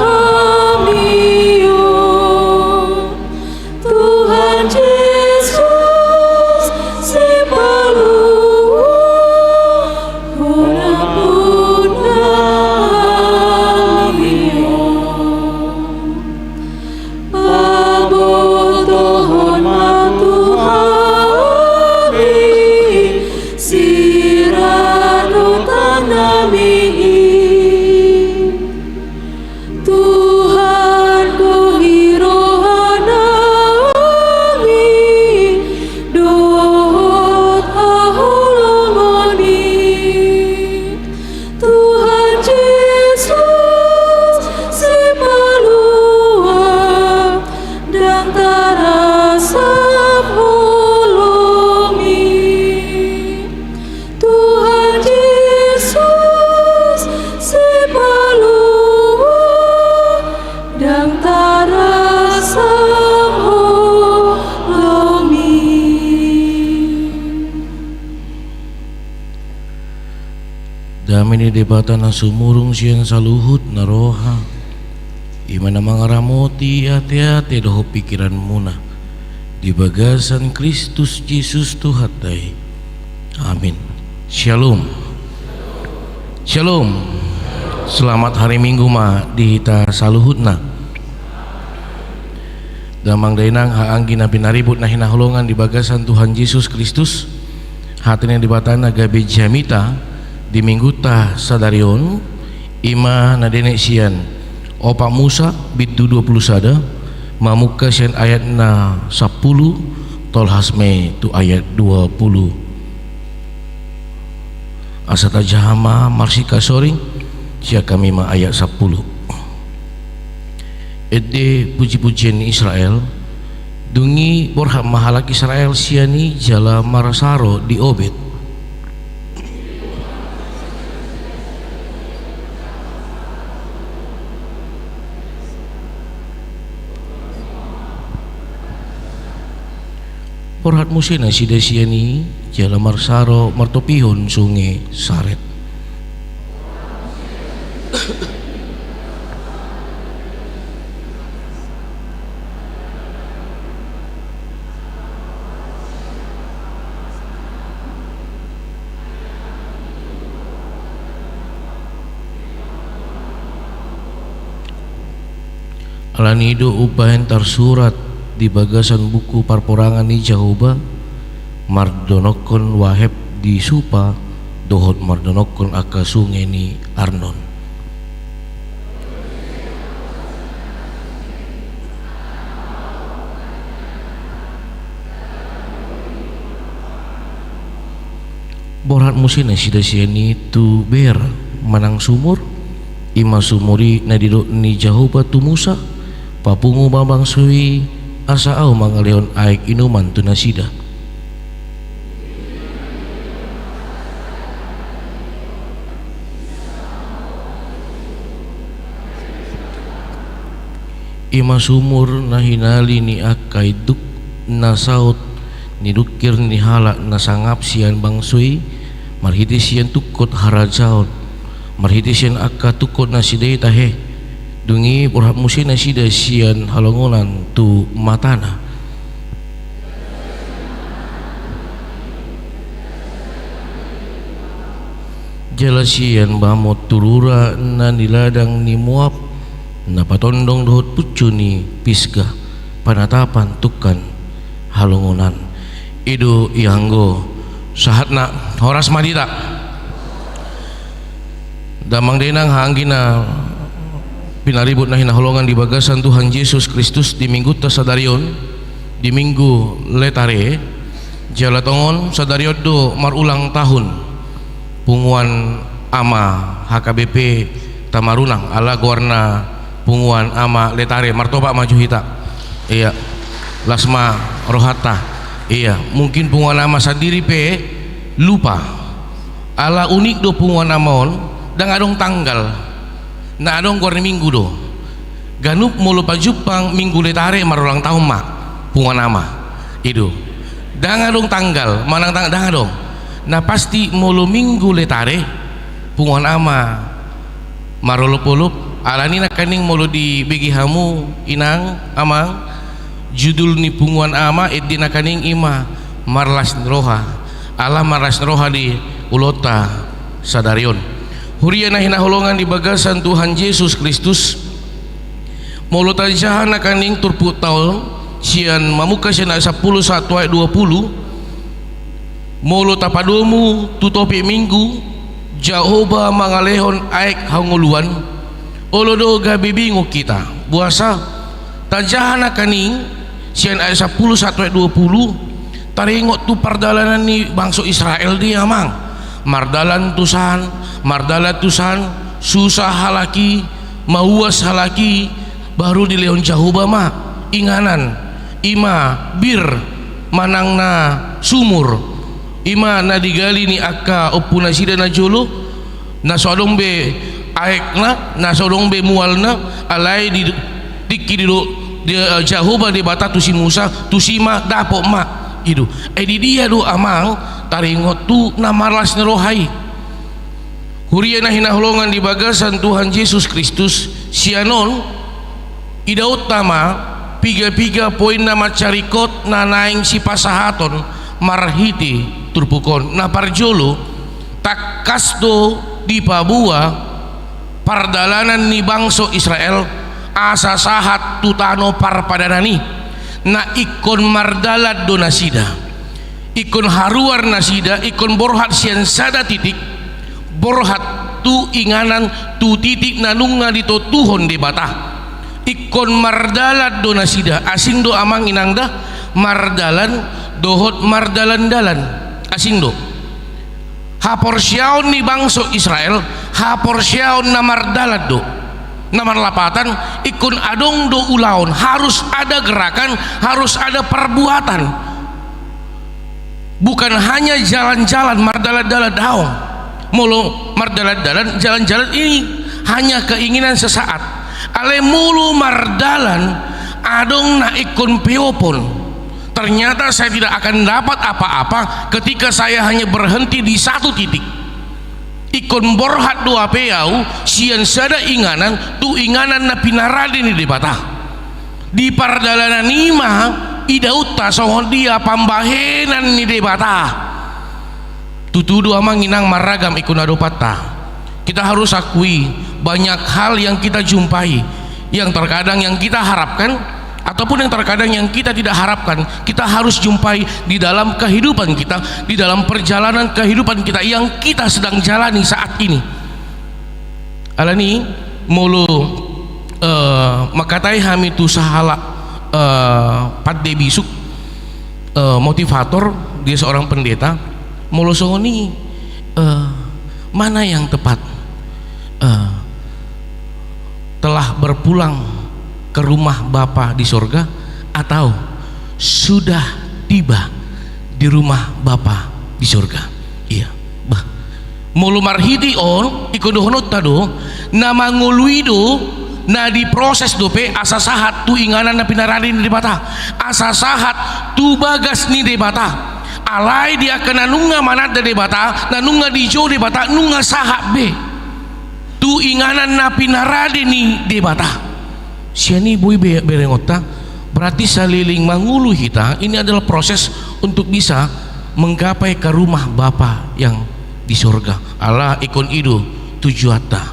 hami on. Tuhan Jesus, Sipalua, hona puna Dame ni Debata na sumurung sian saluhut na roha, i ma na mangaramoti ateate dohot pingkiranmuna di bagasan Kristus Jesus Tuhanta i. Amin. Shalom. Shalom. Selamat hari Minggu ma di hita saluhutna. Damang dainang, haha anggi na pinaribut na hinaholongan di bagasan Tuhan Jesus Kristus, hata ni Debata na gabe jamita di Mingguta sadari on, i ma na dienet sian Opat Musa bindu dua pulu sada, mamungka sian ayat na sampulu, tolhas ma i tu ayat dua pulu. Asa tajaha ma marsingkat soring, sian hami ma ayat sampulu. Ende pujipujian ni Israel. Dung i borhat ma halak Israel sian i jala marsaro di Obed. Borhat muse nasida sian i jala marsaro martopihon sunge saret. Alani i do umbahen tarsurat di bagasan buku parporangan ni Jahowa, mardonokkon waheb di Supa dohot mardonokkon angka sunge ni Arnon. Borhat muse nasida sian i tu Beer manang sumur, i ma sumur i na didok ni Jahowa tu Musa, papungu ma bangso i asa ahu mangalehon aek inuman tu nasida. I ma sumur na hinali ni angka induk na saut ni dungkir ni halak na sangap sian bangso i, marhite sian tungkot harajaon, marhite sian angka tungkot nasida i tahe. Dung i borhat muse nasida sian halongonan tu matana. Jala sian bamot tu rura na di ladang ni Moab, na patondong dohot puncu ni Pisga, panatapan tungkan halongonan. I do ianggo sahatna. Horas ma di hita. Damang dainang, haha anggi na pinaribut na hinaholongan di bagasan Tuhan Jesus Kristus, di Mingguta sadari on, di Minggu Letare, jala tongon sadari on do marulang tahun punguan ama H K B P Tamarunang, ala goarna punguan ama Letare. Martopak ma jo hita. Ia, las ma rohanta. Ia, mungkin punguan ama sandiri pe lupa. Ala unik do punguan ama on, ndang adong tanggal. Na adong goar ni minggu do. Ganup molo pajumpang Minggu Letare marulang tahun ma punguan ama. I do. Ndang adong tanggal, manang tang-, ndang adong. Na pasti molo Minggu Letare, punguan ama marolopolop, alani nangkaning molo dibege hamu inang, amang, judul ni punguan ama, ende nangkaning i ma marlas ni roha. Ala marlas ni roha di ulaonta sadari on. Huria na hinaholongan di bagasan Tuhan Jesus Kristus, molo tajaha nangkaning turpukta on, sian mamungka sian ayat sampulu sahat tu ayat dua pulu, molo tapadomu tu topik Minggu, Jahowa mangalehon aek hangoluan, olo do gabe bingung hita. Boasa? Tajaha nangkaning sian ayat sampulu sahat tu ayat dua pulu, taringot tu pardalanan ni bangso Israel do i, amang. Mardalan tusan, mardalan tusan, susah halak i, mauas halak i, baru dilehon Jahowa ma inganan, i ma bir manang na sumur, i ma na digali ni angka ompunasida najolo, na so adong be aekna, na so adong be mualna, alai di tingki didok di, eh, Jahowa Debata tu si Musa, tusi ma dapot ma. I do. Ai di dia do, amang, taringot tu na marlas ni roha i? Huria na hinaholongan di bagasan Tuhan Jesus Kristus, sian on idaonta ma piga-piga poin na mansai ringkot na naeng sipasahaton marhite turpuk on. Na parjolo, tangkas do dipaboa pardalanan ni bangso Israel asa sahat tu tano parpadanan i. Na ingkon mardalan do nasida, ingkon haruar nasida, ingkon borhat sian sada titik, borhat tu inganan, tu titik na nunga ditontuhon Debata. Ingkon mardalan do nasida, asing do amang inang da, mardalan dohot mardalan-dalan, asing do. Haporseaon ni bangso Israel, haporseaon na mardalan do. Na marlapatan, ingkon adong do ulaon, harus ada gerakan, harus ada perbuatan. Bukan hanya jalan-jalan, mardalan-dalan, daong. Molo mardalan-dalan, jalan-jalan ini hanya keinginan sesaat. Alai molo mardalan, adong na ingkon peopon. Ternyata saya tidak akan dapat apa-apa ketika saya hanya berhenti di satu titik. Ingkon borhat do hape ahu sian sada inganan tu inganan na pinarade ni Debata. Di pardalanan i ma idaonta songon dia pambahenan ni Debata. Tutu do amang inang, marragam ingkon adopanta. Kita harus akui, banyak hal yang kita jumpai, yang terkadang yang kita harapkan, ataupun yang terkadang yang kita tidak harapkan, kita harus jumpai di dalam kehidupan kita, di dalam perjalanan kehidupan kita yang kita sedang jalani saat ini. Alani, molo, eh, mangkatai hami tu sahalak, eh, pande bisuk, eh, motivator, dia seorang pendeta, molo songon i, eh, mana yang tepat? Eh, telah berpulang ke rumah Bapa di sorga atau sudah tiba di rumah Bapa di sorga? Iya. Bah. Molo marhite on, ingkon dohononta do, na mangolu i do, na diproses dope asa sahat tu inganan na pinarade ni Debata, asa sahat tu bagas ni Debata. Alai di angka na nunga mananda Debata, na nunga dijou Debata, nunga sahat be tu inganan na pinarade ni Debata. Sian i boi be-, berengonta, berarti saleleng mangolu hita, ini adalah proses untuk bisa menggapai ke rumah Bapa yang di sorga. Ala ingkon i do tujuanta.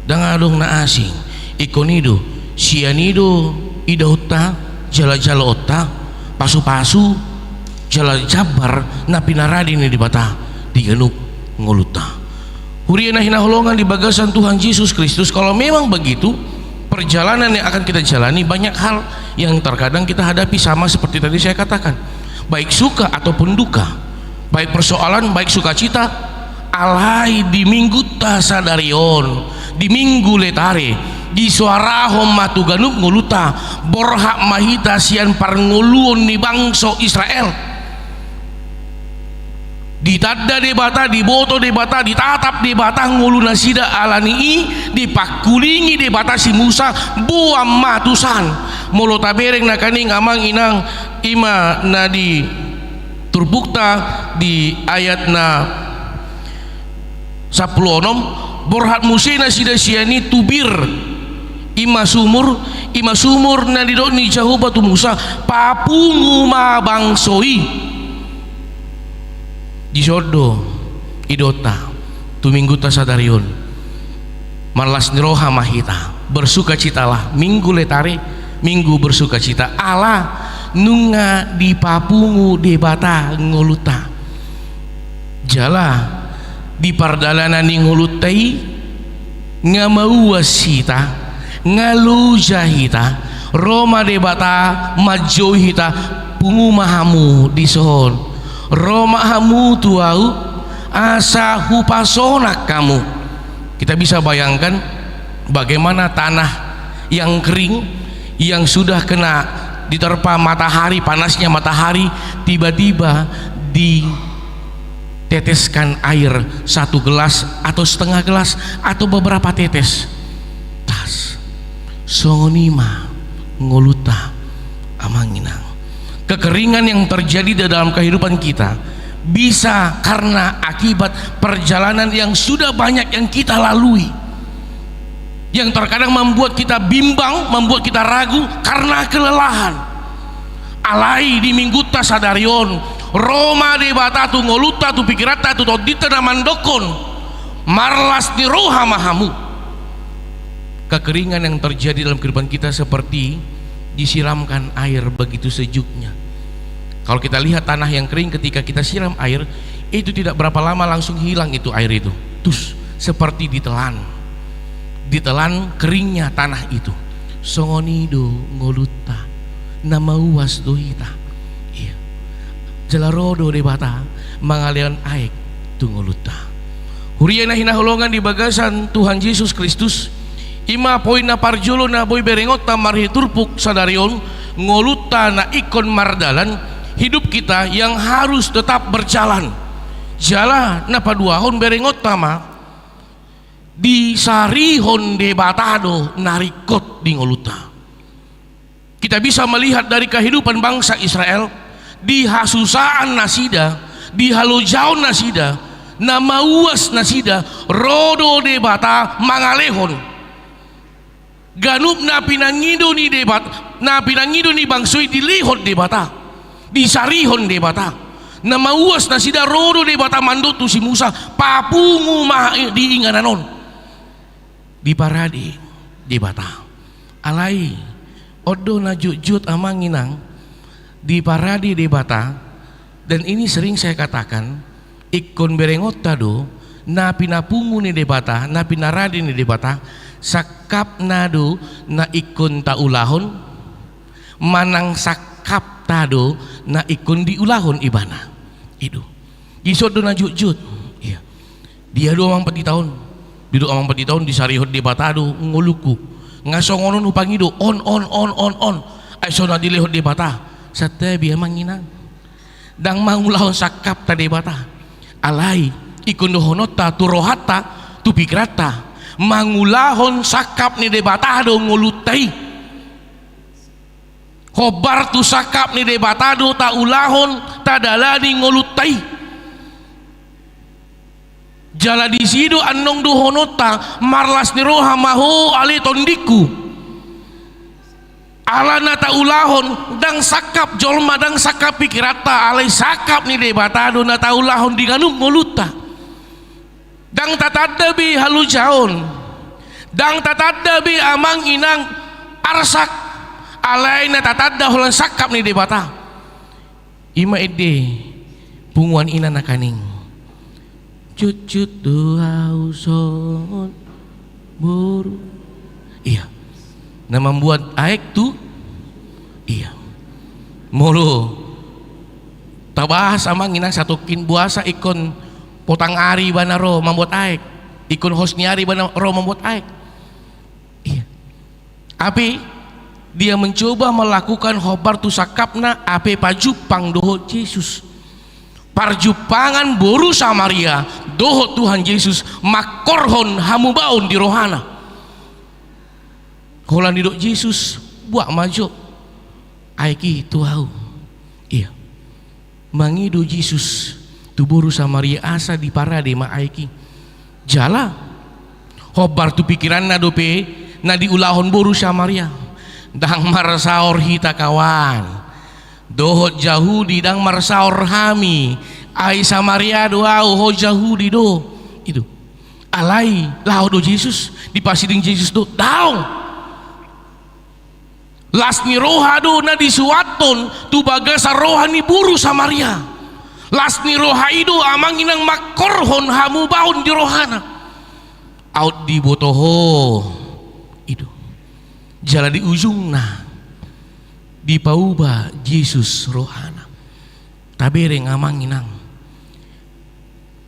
Ndang adong na asing. Ingkon i do, sian i do idaonta, jala-jalaonta, pasu-pasu, jala jambar na pinarade ni Debata di ganup ngolunta. Huria na hinaholongan di bagasan Tuhan Jesus Kristus, kalau memang begitu, perjalanan yang akan kita jalani, banyak hal yang terkadang kita hadapi sama seperti tadi saya katakan. Baik suka ataupun duka, baik persoalan, baik sukacita, alai di minggunta sadari on, di Minggu Letare, disoarahon ma tu ganup ngolunta, borhat ma hita sian parngoluon ni bangso Israel. Ditanda Debata, diboto Debata, ditatap Debata ngolu nasida, alani i dipangkulingi Debata si Musa, boan ma tusan. Molo tabereng nangkaning amang inang, i ma na di turpukta di ayat na sampulu onom, borhat muse nasida sian i tu Bir, i ma sumur, i ma sumur na nidok ni Jahowa tu Musa, papungu ma bangso i. Dison do idaonta tu minggunta sadari on. Marlas ni roha ma hita, bersukacitalah, Minggu Letare, Minggu bersukacita, ala nunga dipapungu Debata ngolunta. Jala di pardalanan ni ngolunta i, nga mauas hita, nga loja hita, ro ma Debata manjou hita, pungu ma hamu dison, ro ma hamu tu ahu, asa hupasonang hamu. Kita bisa bayangkan bagaimana tanah yang kering, yang sudah kena diterpa matahari, panasnya matahari, tiba-tiba diteteskan air satu gelas atau setengah gelas atau beberapa tetes. Tas. Songon i ma ngolunta, amang inang. Kekeringan yang terjadi di dalam kehidupan kita Bisa karena akibat perjalanan yang sudah banyak yang kita lalui, yang terkadang membuat kita bimbang, membuat kita ragu karena kelelahan. Alai di Minggunta sadari on, ro ma Debata tu ngolunta, tu pikiranta, tu tondinta na mandokkon, marlas ni roha ma hamu. Kekeringan yang terjadi dalam kehidupan kita seperti disiramkan air begitu sejuknya. Kalau kita lihat tanah yang kering, ketika kita siram air, itu tidak berapa lama langsung hilang itu air itu. Tus, seperti ditelan. Ditelan keringnya tanah itu. Songon i do ngolunta, na mauas do hita. Iya. Jala ro do Debata mangalehon aek tu ngolunta. Huria na hinaholongan di bagasan Tuhan Jesus Kristus, i ma poin na parjolo na boi berengonta marhite turpuk sadari on, ngolunta na ingkon mardalan, hidup kita yang harus tetap berjalan. Jala na paduahon berengonta ma, disarihon Debata do na ringkot di ngolunta. Kita bisa melihat dari kehidupan bangsa Israel, di hasusaan nasida, di halojaon nasida, na mauas nasida, ro do Debata mangalehon. Ganup na pinangido ni Debat-, na pinangido ni bangso i dilehon Debata, disarihon Debata. Na mauas nasida, ro do Debata mandok tu si Musa, papungu ma di inganan on. Diparade Debata. Alai, on do na jotjot amang inang, diparade Debata, dan ini sering saya katakan, ingkon berengonta do, na pinapungu ni Debata, na pinarade ni Debata, sangkapna do na ingkon taulahon, manang sangkapta do na ingkon diulahon ibana. I do. Dison do na jotjot. Iya. Dia do amang pandita on. Didok amang pandita on, disarihon Debata do ngolungku. Nga songon on hupangido, on, on, on, on, on. Ai so na dilehon Debata. Santabi amang inang. Ndang mangulahon sangkapta Debata. Alai, ingkon dohononta tu rohanta, tu pikiranta, mangulahon sangkap ni Debata do ngolunta i. Hombar tu sangkap ni Debata do taulahon, tadalani ngolunta i. Jala disi do annon dohononta, marlas ni roha ma ho ale tondingku. Ala na taulahon, ndang sangkap jolma, ndang sangkap pikiranta, alai sangkap ni Debata do na taulahon di ganup ngolunta. Ndang tatanda be halojaon. Ndang tatanda be amang inang arsak. Alai na tatanda holan sangkap ni Debata. I ma ende punguan ina nangkaning. Jotjot do ahu songon boru. Iya. Na mambuat aek tu. Iya. Molo tabahas amang inang, satongkin boasa ingkon potang ari ibana ro mambuat aek. Ingkon hos ni ari ibana ro mambuat aek. Iya. Hape dia mencoba melakukan hombar tu sangkapna, hape pajumpang dohot Jesus. Parjumpangan boru Samaria dohot Tuhan Jesus mangkorhon hamubaon di rohana. Holan didok Jesus, buat ma jo aek i tu ahu. Iya. Mangido Jesus tu boru Samaria asa diparade ma aek i. Jala hombar tu pikiranna dope na diulahon boru Samaria. Ndang marsaor hita kawan dohot Jahudi, ndang marsaor hami. Ai Samaria do ahu, ho Jahudi do. I do. Alai laho do Jesus, dipasiding Jesus do, daong. Las ni roha do na disuathon tu bagasan roha ni boru Samaria. Las ni roha i do amang inang mangkorhon hamubaon di rohana. Aut diboto ho, i do. Jala di ujungna dipauba Jesus rohana. Tabereng amang inang.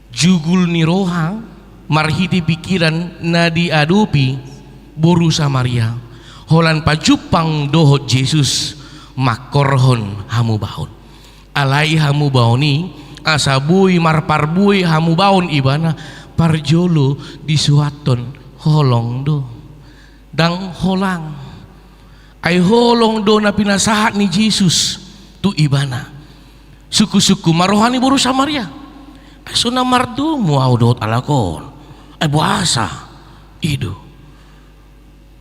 Jugul ni roha marhite pikiran na diadopi boru Samaria holan pajumpang dohot Jesus mangkorhon hamubaon. Alai hamubaon i asa boi marparbue hamubaon ibana, parjolo disuathon holong do. Ndang holang. Ai holong do na pinasahat ni Jesus tu ibana. Sungkun-sungkun ma roha ni boru Samaria. Ai so na mardomu ahu dohot halak on. Ai boasa? I do.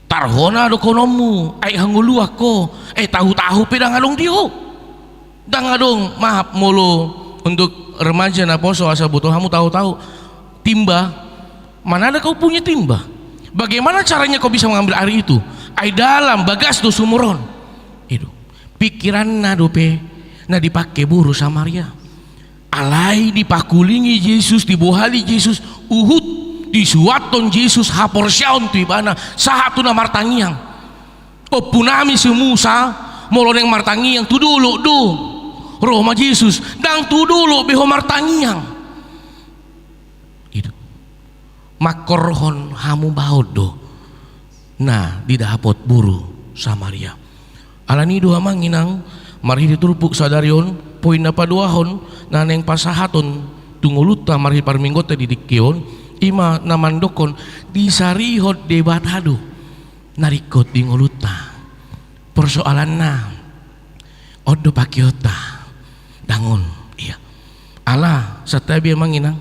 Tarhona dohononmu, ai hangoluan ho, ai tahu-tahu pe ndang adong di ho. Ndang adong, maaf molo untuk remaja na poso asa boto hamu tahu-tahu. Timba, mana ada kau punya timba? Bagaimana caranya kau bisa mengambil air itu? Ai dalam bagas do sumur on. I do. Pikiranna dope na dipake boru Samaria. Alai dipakulingi Jesus, dibohali Jesus, huhut disuathon Jesus haporseaon tu ibana, sahat tu na martangiang. Ompunami si Musa, molo naeng martangiang tu dolok do ro ma Jesus, ndang tu dolok be ho martangiang. I do. Mangkorhon hamu baot do na didapot boru Samaria. Alani i do amang inang, marhite turpuk sadari on, poin na paduahon na naeng pasahathon tu ngolunta marhite parmingguonta di tingki on, i ma na mandokkon disarihon Debata do na ringkot di ngolunta. Persoalanna, on do pakeonta? Ndang on. Ia. Ala, santabi amang inang,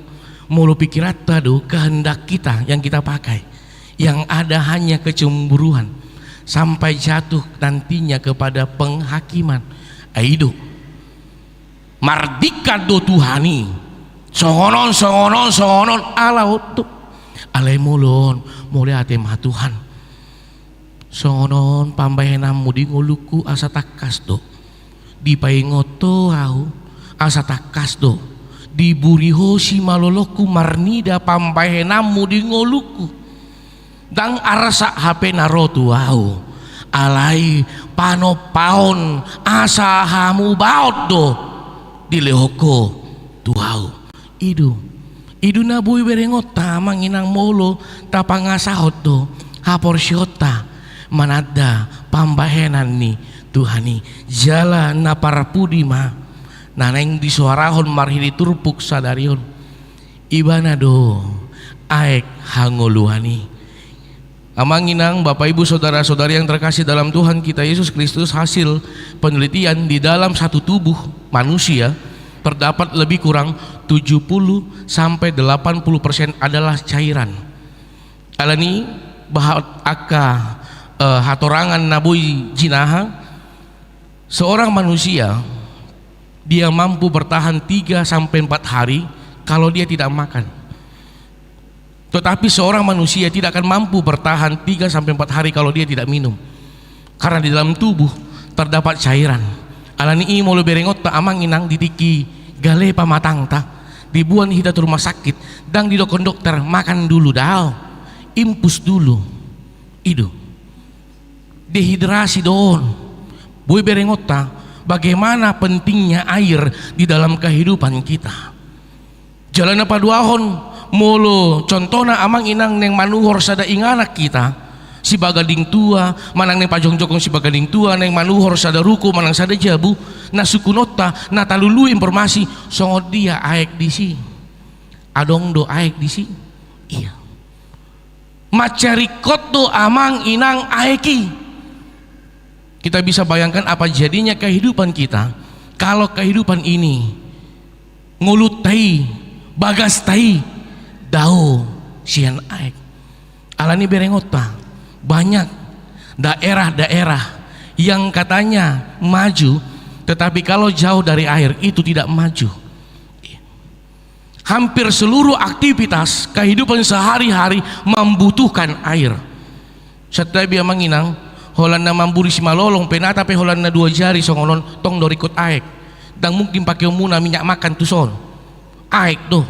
molo pikiranta do, kehendak kita yang kita pakai, yang ada hanya kecemburuan, sampai jatuh nantinya kepada penghakiman. Ai i do. Mardingkan do Tuhan i. Songon on, songon on, songon on, ala on do. Alai molo on, mauliate ma Tuhan. Songon on pambahenanmu di ngolungku asa tangkas do. Dipaingot ho ahu asa tangkas do. Diburi ho simalolongku marnida pambahenanmu di ngolungku. Ndang arsak hape na ro tu ahu. Alai panompaon asa hamu baot do dilehon ho tu ahu. I do. I do na boi berengonta amang inang molo tapangasahon do haporseaonta mananda pambahenan ni Tuhan i. Jala na parpudi ma na naeng disoarahon marhite turpuk sadari on. Ibana do aek hangoluan i. Amang inang, Bapak Ibu, saudara-saudari yang terkasih dalam Tuhan kita Yesus Kristus, hasil penelitian, di dalam satu tubuh manusia terdapat lebih kurang tujuh puluh sampai delapan puluh persen adalah cairan. Alani i, bahat angka, eh, hatorangan na boi jinaha, seorang manusia dia mampu bertahan tiga sampai empat hari kalau dia tidak makan. Tetapi seorang manusia tidak akan mampu bertahan tiga sampai empat hari kalau dia tidak minum. Karena di dalam tubuh terdapat cairan. Alani i molo berengonta amang inang di tingki gale pamatangta, diboan hita tu rumah sakit, ndang didokkon dokter, makan dulu dao. Impus dulu. I do. Dehidrasi do on. Boi berengonta, bagaimana pentingnya air di dalam kehidupan kita. Jala na paduahon, molo contohna amang inang naeng manuhor sada inganan hita, sibaganding tua, manang naeng pajongjonghon sibaganding tua, naeng manuhor sada ruko, manang sada jabu, na sungkunonta, na talului informasi, songon dia aek disi. Adong do aek disi? Ia. Mansai ringkot do amang inang aek i. Kita bisa bayangkan apa jadinya kehidupan kita kalau kehidupan ini, ngolunta i, bagasta i, dao sian aek. Alani i berengonta, banyak daerah-daerah yang katanya maju, tetapi kalau jauh dari air itu tidak maju. Hampir seluruh aktivitas kehidupan sehari-hari membutuhkan air. Santabi amang inang, holan na mamburi simalolong pe, nata pe holan na dua jari songon on, tong do ringkot aek. Ndang mungkin pakeonmuna minyak makan tuson. Aek do.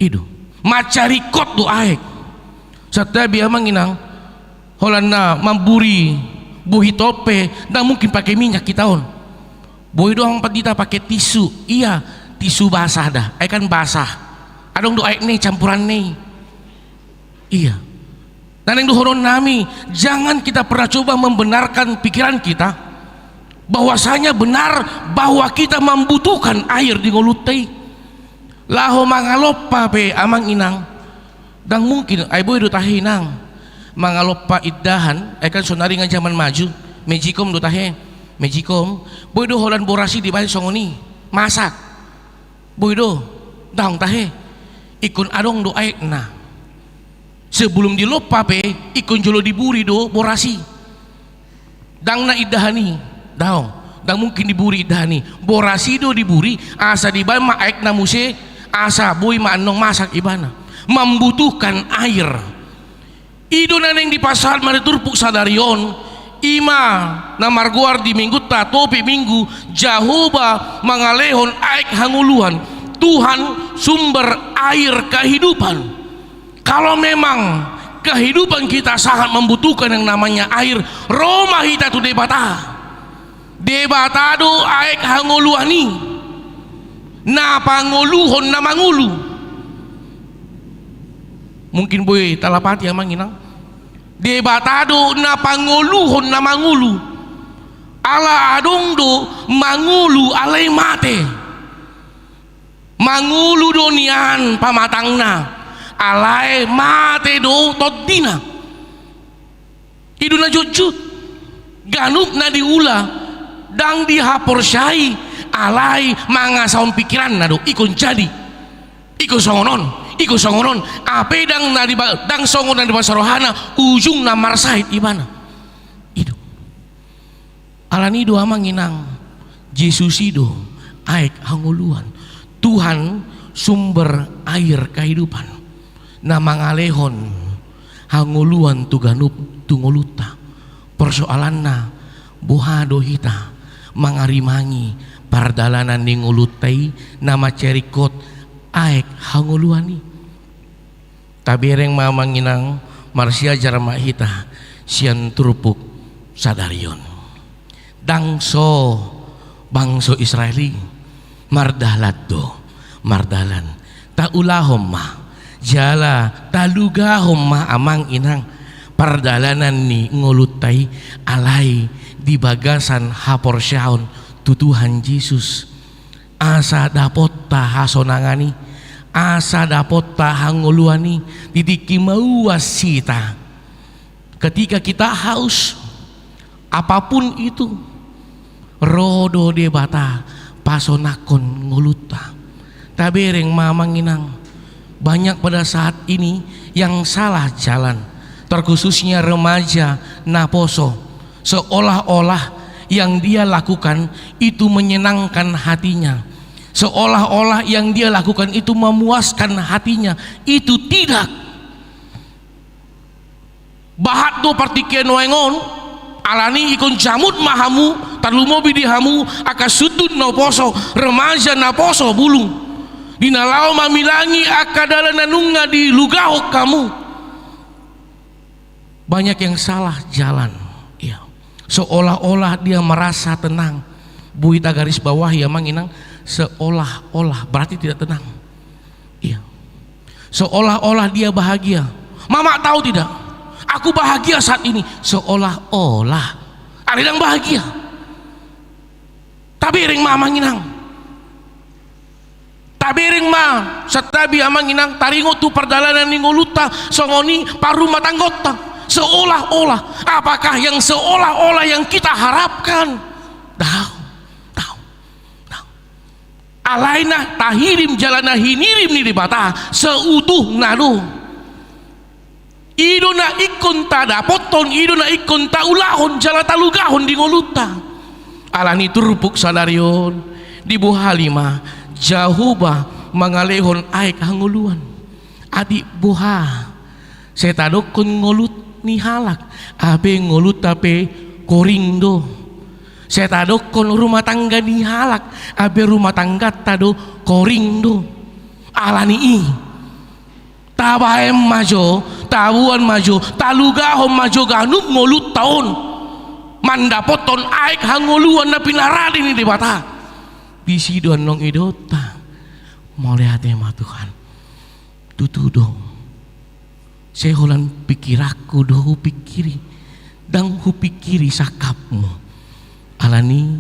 I do. Mansai ringkot do aek. Santabi amang inang, holan na mamburi bohi tong pe, ndang mungkin pake minyak hita on. Boi do amang pandita pake tisu, ia, tisu basah da, ai kan basah. Adong do aek na i, campuran na i. Ia. Na naeng dohononnami, jangan kita pernah coba membenarkan pikiran kita bahwasanya benar bahwa kita membutuhkan air di ngolunta i. Laho mangalompa pe amang inang, ndang mungkin, ai boi do tahe inang. Mangalompa indahan, ai kan sonari nga jaman maju, magicom do tahe, magicom, boi do holan boras i dibaen songon i. masak. Boi do, daong tahe. Ingkon adong do aekna. Sebelum dilompa pe, ingkon jolo diburi do boras i. Ndang na indahan i, daong. Ndang mungkin diburi indahan i. Boras i do diburi, asa dibaen ma aekna muse, asa boi ma annon masak ibana. Membutuhkan air. I do na naeng dipasahat ma di turpuk sadari on, i ma na margoar di minggunta topik minggu, Jahowa mangalehon aek hangoluan, Tuhan sumber air kehidupan. Kalau memang kehidupan kita sangat membutuhkan yang namanya air, ro ma hita tu Debata. Debata do aek hangoluan i, na pangoluhon na mangolu. Mungkin boi talapati amang inang. Debata do na pangoluhon na mangolu. Ala adong do mangolu alai mate. Mangolu do nian pamatangna, alai mate do tondina. I do na jotjot. Ganup na diula, ndang dihaporseai, alai mangasahon pikiranna do, ingkon jadi. Ingkon songon on, ingkon songon on. Hape ndang na diba-, ndang songon na dibasa rohana, ujungna marsahit ibana. I do. Alani i do amang inang, Jesus i do aek hangoluan. Tuhan sumber air kehidupan. Na mangalehon hangoluan tu ganup tu ngolunta. Persoalanna, boha do hita mangarimangi pardalanan ni ngolunta i na mansai ringkot aek hangoluan i. Tabereng ma amang inang, marsiajar ma hita sian turpuk sadari on. Ndang so bangso Israel i mardalan do, mardalan. Taulahon ma, jala talugahon ma amang inang pardalanan ni ngolunta i alai di bagasan haporseaon tu Tuhan Jesus. Asa dapotta hasonangan i, asa dapotta hangoluan i, di tingki mauas hita. Ketika kita haus, apapun itu, ro do Debata pasonangkon ngolunta. Tabereng ma amang inang, banyak pada saat ini yang salah jalan, terkhususnya remaja naposo. Seolah-olah yang dia lakukan itu menyenangkan hatinya. Seolah-olah yang dia lakukan itu memuaskan hatinya. Itu tidak. Bahat do partingkian nuaeng on, alani ingkon jamut ma hamu, tarlumobi di hamu angka sundut naposo, remaja naposo bulung. Di na laho mamilangi angka dalan na nunga dilugahon hamu. Banyak yang salah jalan. Iya. Seolah-olah dia merasa tenang. Boi tagarisbawahi amang inang, seolah-olah, berarti tidak tenang. Iya. Seolah-olah dia bahagia. Mamak tahu tidak? Aku bahagia saat ini. Seolah-olah. Alai ndang bahagia. Tabereng ma amang inang. Tabereng ma santabi amang inang, taringot tu pardalanan ni ngolunta, songon i parrumatanggaonta. Seolah-olah. Apakah yang seolah-olah yang kita harapkan? Daong, daong, daong. Alai na tahirim jala na hinirim ni Debata seutuhna do. I do na ingkon tadapothon, i do na ingkon taulahon jala talugahon di ngolunta. Alani turpuk sadari on dibohali ma, Jahowa mangalehon aek hangoluan. Atik boha? Sai tadokkon ngolunta ni halak, hape ngolunta pe koring do. Sai tadokkon rumah tangga ni halak, hape rumah tangganta do koring do. Alani i, tabaen ma jo, taboan ma jo, talugahon ma jo ganup ngolunta on mandapothon aek hangoluan na pinarade ni Debata. Disi do annon idaonta. Mauliate ma Tuhan. Tutu do. Sai holan pikiranku do hupikiri, ndang hupikiri sangkapmu. Alani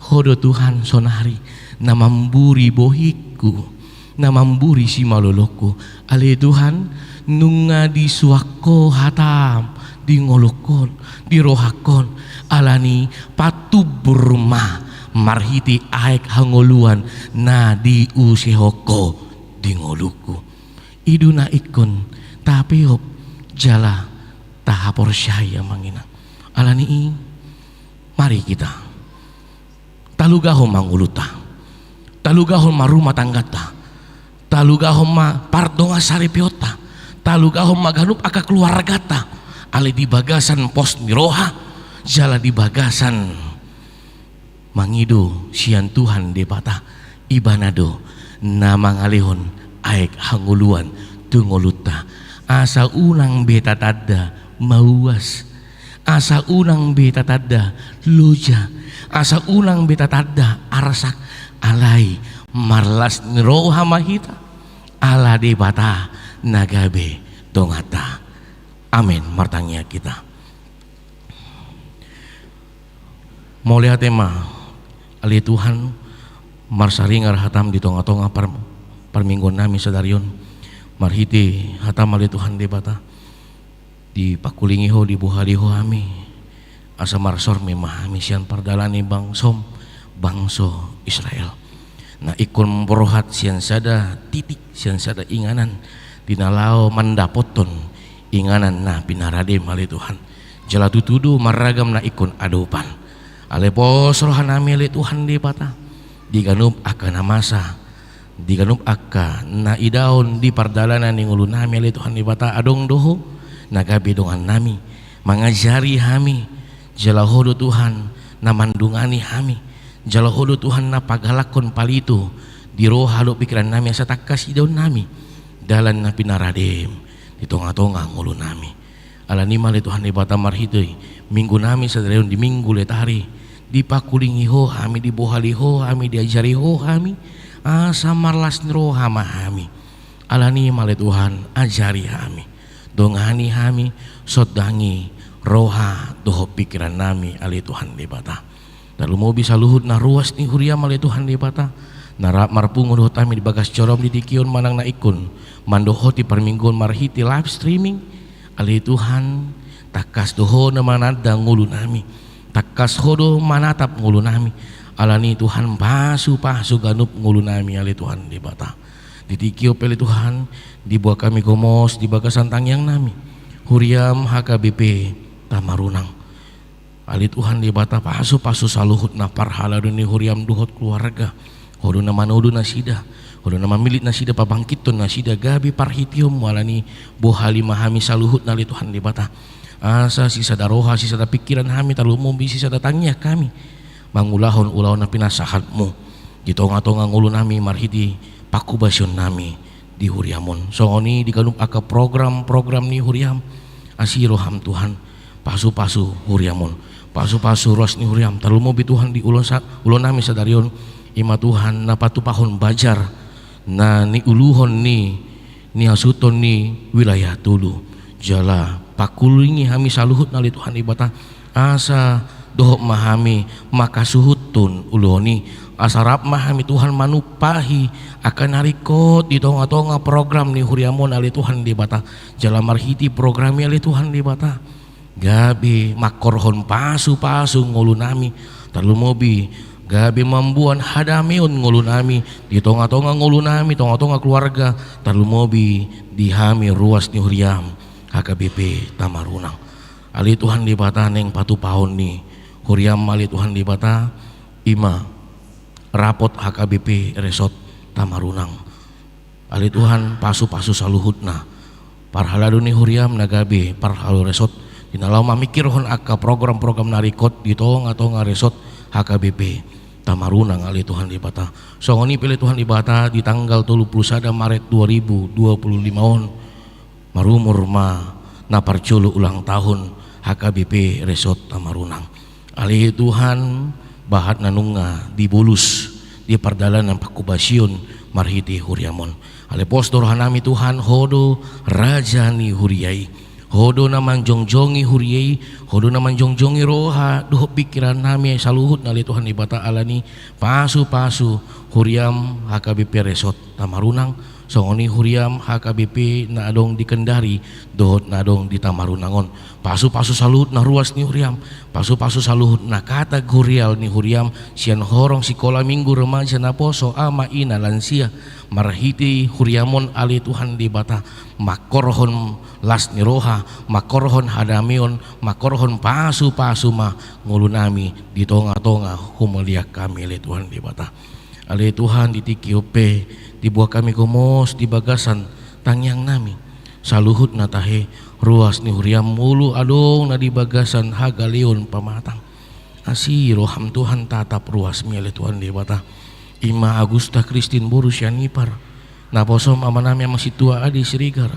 Ho do Tuhan sonari na mamburi bohingku, na mamburi simalolongku. Ale Tuhan, nunga disuang Ho hatam di ngolungkon, di rohangkon. Alani patumbur ma marhite aek hangoluan na diusehon Ho di ngolungku. I do na ingkon tapeop jala tahaporseai, Amang Inang. Alani i, mari hita talugahon ma ngolunta, talugahon ma rumah tangganta, talugahon ma pardongan saripeonta, talugahon ma ganup angka keluarganta, alai di bagasan pos ni roha jala di bagasan mangido sian Tuhan Debata. Ibana do na mangalehon aek hangoluan tu ngolunta, asa unang be tatanda mauas, asa unang be tatanda loja, asa unang be tatanda arsak, alai marlas ni roha ma hita, ala Debata na gabe donganta. Amen. Martangiang hita. Mauliate ma, ale Tuhan, marsaringar hatam di tonga-tonga par-, parmingguonnami sadari on. Marhite hatam, ale Tuhan Debata, dipangkulingi Ho, dibohali Ho hami, asa marsormi ma hami sian pardalanan ni bangsom, bangso Israel, na ingkon borhat sian sada titik, sian sada inganan, di na laho mandapothon inganan na pinaradem, ale Tuhan. Jala tutu do marragam na ingkon adopan. Alai pos rohanami, ale Tuhan Debata, di ganup angka na masa, di ganup angka na idaon di pardalanan ni ngolunami, ale Tuhan Debata, adong do Ho na gabe dongannami, mangajari hami, jala Ho do Tuhan na mandongani hami, jala Ho do Tuhan na pagalakhon palito di roha dohot pingkirannami, asa tangkas idaonnami dalan na pinaradem di tonga-tonga ngolunami. Alani i ma, ale Tuhan Debata, marhite minggunami sadari on di Minggu Letari, dipangkulingi Ho hami, dibohali Ho hami, diajari Ho hami, asa marlas ni roha ma hami. Alani i ma, ale Tuhan, ajari hami, dongani hami, sondangi roha dohot pingkirannami, ale Tuhan Debata. Tarlumobi saluhut na ruas ni huriam, ale Tuhan Debata, na rap marpungu dohot hami di bagas joro-Mu di tingki on manang na ingkon mandohoti parmingguon marhite live streaming, ale Tuhan, tangkas do Ho na mananda ngolunami, tangkas Ho do manatap ngolunami. Alani i Tuhan, pasu-pasu ganup ngolunami, ale Tuhan Debata. Di tingki on pe, ale Tuhan, dibuat hami gomos di bagasan tangiangnami huriam H K B P Tamarunang. Ale Tuhan Debata, pasu-pasu saluhut na parhalado ni huriam dohot keluarga. Ho do na manodo nasida, Ho do na mamillit nasida, pabangkithon nasida gabe parhiteon-Mu. Alani i, bohali ma hami saluhutna, ale Tuhan Debata, asa sisada roha, sisada pingkiran hami, tarlumobi sisada tangiang hami mangulahon ulaon na pinasahat-Mu di tonga-tonga ngolunami marhite pangkobasionnami di huriam on. Songon i di ganup angka program-program ni huriam, asi roham Tuhan, pasu-pasu huriam on, pasu-pasu ruas ni huriam, tarlumobi Tuhan di ulaon sa-, ulaonnami sadari on, i ma Tuhan na patupahon bazar na niuluhon ni, nihasuhuthon ni wilayah Tolu. Jala pangkulingi hami saluhutna, ale Tuhan Debata, asa dohot ma hami mangkasuhuthon ulaon i, asa rap ma hami Tuhan manumpahi angka na ringkot di tonga-tonga program ni huriam on, ale Tuhan Debata. Jala marhite program i, ale Tuhan Debata, gabe mangkorhon pasu-pasu ngolunami, tarlumobi gabe mamboan hadameon ngolunami, di tonga-tonga ngolunami, tonga-tonga keluarga, tarlumobi di hami ruas ni huriam H K B P Tamarunang. Ale Tuhan Debata, naeng patupahon ni huriam, ale Tuhan Debata, i ma rapot H K B P Resort Tamarunang. Ale Tuhan, pasu-pasu saluhutna parhalado ni huriam na gabe parhalado resort, di na laho mamingkirhon angka program-program na ringkot di tonga-tonga resort H K B P Tamarunang, ale Tuhan Debata. Songon i pe, ale Tuhan Debata, di tanggal tolu pulu sada Maret dua ribu dua pulu lima on, marumur ma na parjolo ulang tahun H K B P Resort Tamarunang. Ale Tuhan, bahat na nunga dibolus di pardalanan pangkobasion marhite huriam on. Ale pos do rohanami Tuhan, Ho do raja ni huria i. Ho do na manjongjongi huria i, Ho do na manjongjongi roha dohot pingkirannami saluhutna, ale Tuhan Debata. Alani i, pasu-pasu huriam H K B P Resort Tamarunang, Songon i huriam H K B P na adong di Kendari dohot na adong di Tamarunang on. Pasu-pasu saluhut na ruas ni huriam, pasu-pasu saluhut na kategorial ni huriam, sian horong sikola minggu, remaja, naposo, ama, ina, lansia, marhite huriam on ale Tuhan Debata, mangkorhon las ni roha, mangkorhon hadameon, mangkorhon pasu-pasu ma ngolunami di tonga-tonga humaliang hami ale Tuhan Debata. Ale Tuhan, di tingki on pe diboan hami gomos di bagasan tangiangnami. Saluhutna tahe ruas ni huriam molo adong na di bagasan hagaleon pamatang. Asi roham Tuhan, tatap ruasmi ale Tuhan Debata. Ima Agusta Kristin boru Sianipar. Naposom amanami Amang Sintua Ade Siregar.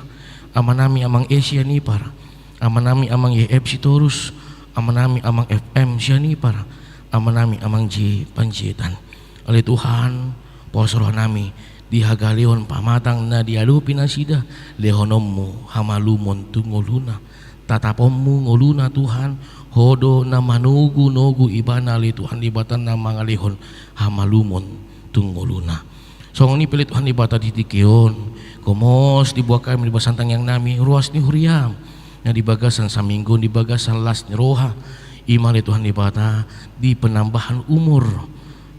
Amanami Amang E Sianipar. Amanami Amang Y F Sitorus. Amanami Amang F M Sianipar. Amanami Amang J Panjaitan. Ale Tuhan, pos rohanami di hagaleon pamatang na diadopi nasida, lehononmu hamalumon tu ngoluna. Tataponmu ngoluna Tuhan, Ho do na manogu-nogu ibana ale Tuhan Debata na mangalehon hamalumon tu ngoluna. Songon i pe ale Tuhan Debata di tingki on, gomos diboan hami di bagasan tangiangnami, ruas ni huriam, na di bagasan saminggu on di bagasan las ni roha, ima ale Tuhan Debata di penambahan umur,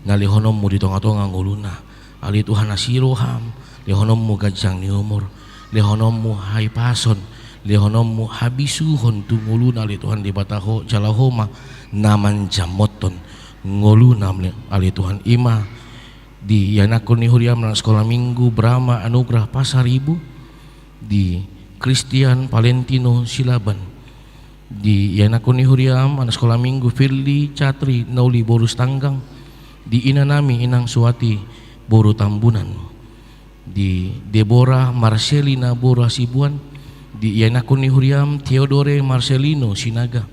na lehononmu di tonga-tonga ngoluna. Ale Tuhan, asi roham, lehononmu ganjang ni umur, lehononmu hahipason, lehononmu habisuhon tu ngoluna ale Tuhan Debata Ho, jala Ho ma na manjamothon ngoluna ale Tuhan. Ima di ianakhon ni huriam anak sikola minggu Brahma Anugrah Pasaribu, di Christian Valentino Silaban, di ianakhon ni huriam anak sikola minggu Firly Catri Nauli boru Sitanggang, di inanami Inang Suwati boru Tambunan, di Deborah Marcelina boru Hasibuan, di ianakhon ni huriam Theodore Marcelino Sinaga,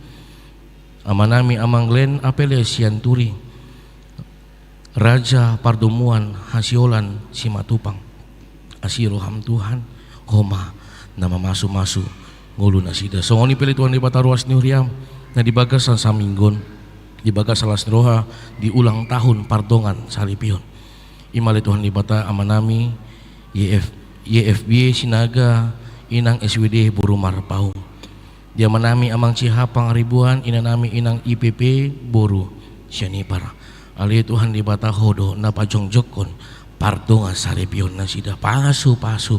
amanami Amang Glenn Apele Sianturi, Raja Pardomuan Hasiolan Simatupang. Asi roham Tuhan, Ho ma na mamasu-masu ngolu nasida. Songon i pe ale Tuhan Debata ruas ni huriam, na di bagasan saminggu on, di bagasan las ni roha, di ulang tahun pardongan saripeon. Ima ale Tuhan Debata amanami Y F, Y F B Sinaga, Inang S W D boru Marpaung. Di amanami Amang C H Pangaribuan, inanami Inang I P P boru Sianipar. Ale Tuhan Debata, Ho do na pajongjongkon pardongan saripeon nasida, pasu-pasu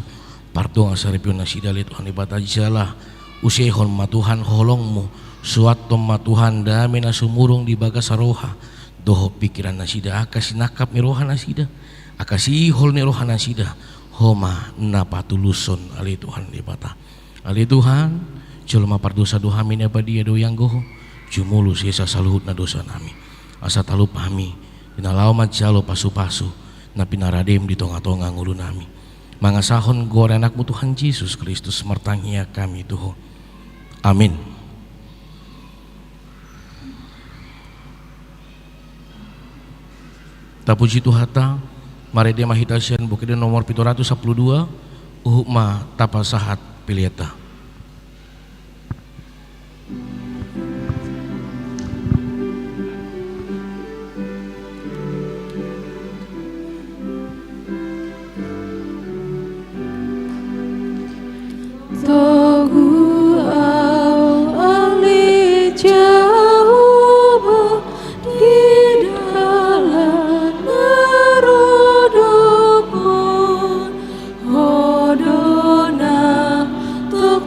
pardongan saripeon nasida ale Tuhan Debata, jala usehon ma Tuhan holongmu, suanhon ma Tuhan dame na sumurung di bagasan roha dohot pingkiran nasida, angka sinangkap ni roha nasida, angka sihol ni roha nasida, Ho ma na patulushon ale Tuhan Debata. Ale Tuhan, jolma pardosa do hami, na badia do ianggo Ho, jumolo sesa saluhutna dosanami. Asa talup hami di na laho manjalo pasu-pasu na pinaradeM di tonga-tonga ngolunami. Mangasahon goar ni AnakMu Tuhan Jesus Kristus martangiang hami tu Ho. Amin. Tapuji Tuhanta, marende ma hita sian Buku Ende nomor pitu ratus sampulu dua, huhut ma tapasahat peleanta. Togu au ale Jahowa di dalan na rodop on, Ho do na tong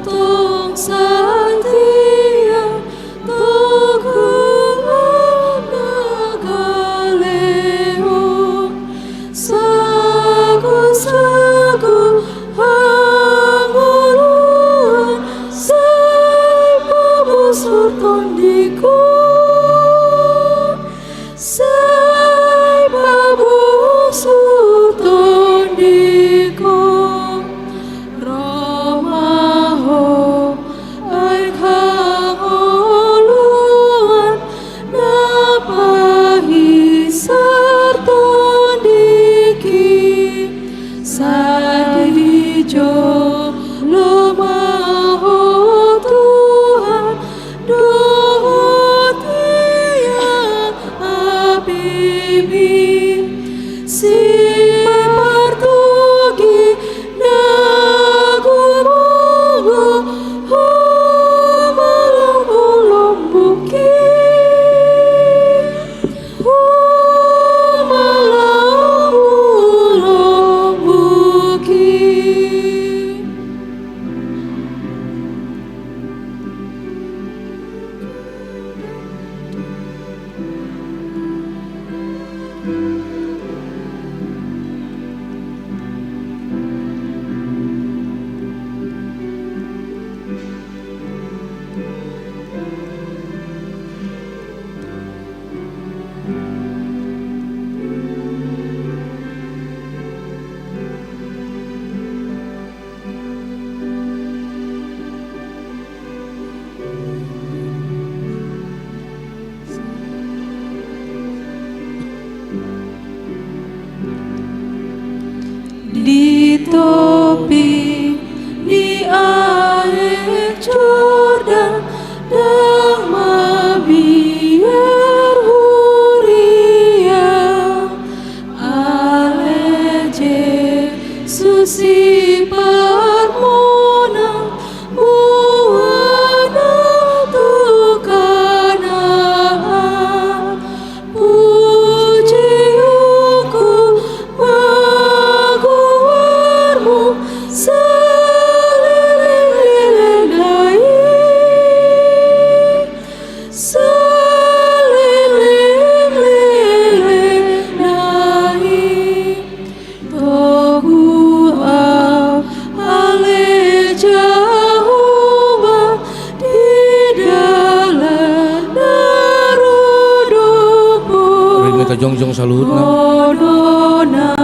Jongjong saluhutna. Ho do na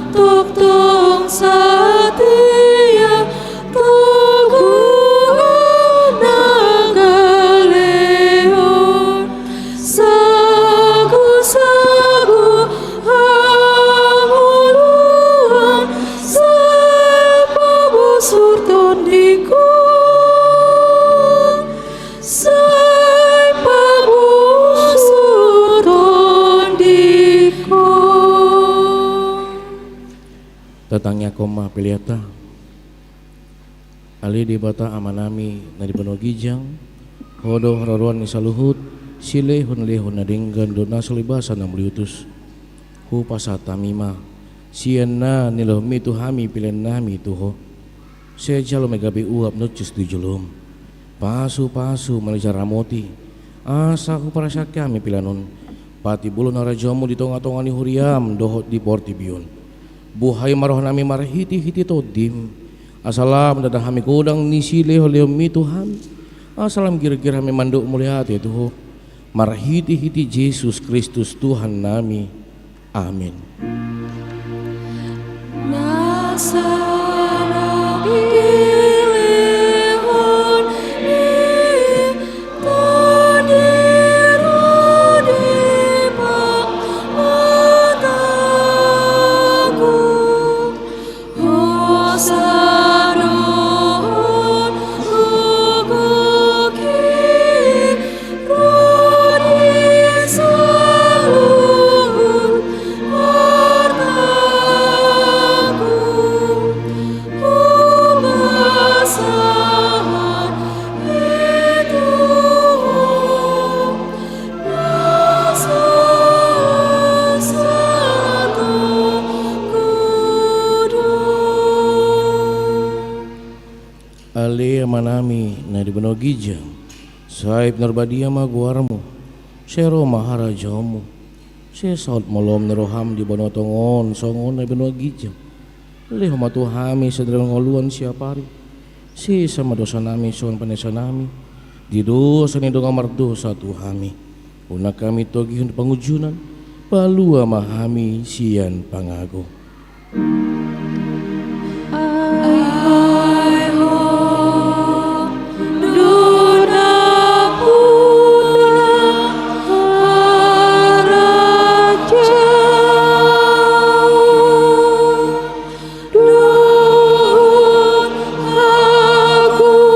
tongtong satia, togu na galehon, sagusagu hangoluan, sai pabosur tondingku. Sai pabosur tondingku. Tatangiangkon ma peleanta. Ale Debata Amanami na di banua ginjang, Ho do haroroan ni saluhut silehonlehon na denggan dohot na so basa na mauliutus. Hupasahat hami ma sian na nilehonMi tu hami peleannami tu Ho. Sai jalo ma i gabe uap na hushus di joloM, pasupasu manjalo ramoti, asa huparsahat hami pelean on patibulon harajaonMu di tongatonga ni huriaM dohot di portibi on. Buhai ma rohanami marhitehite TondiM, asa lam ndada hami godang ni silehonlehonMi tu hami, asa lam girgir hami mandok mauliate tu Ho, marhitehite Jesus Kristus Tuhannami. Amen. Na saleleng ni lehon ni Tondi ro di pamatangku, hosa dohot gogo i ro di saluhut artangku, hupasahat i tu Ho. Ale Amanami na di banua ginjang, sai pinarbadia ma goarMu, sai ro ma harajaonMu, sai saut ma lomo ni rohaM di banua tonga on songon na di banua ginjang. Lehon ma tu hami sadari on hangoluan siapari. Sesa ma dosanami songon panesanami di dosa ni dongan mardosa tu hami. Unang hami togihon pangunjunan, palua ma hami sian pangago. Ai Ho do nampuna harajaon dohot hagogoon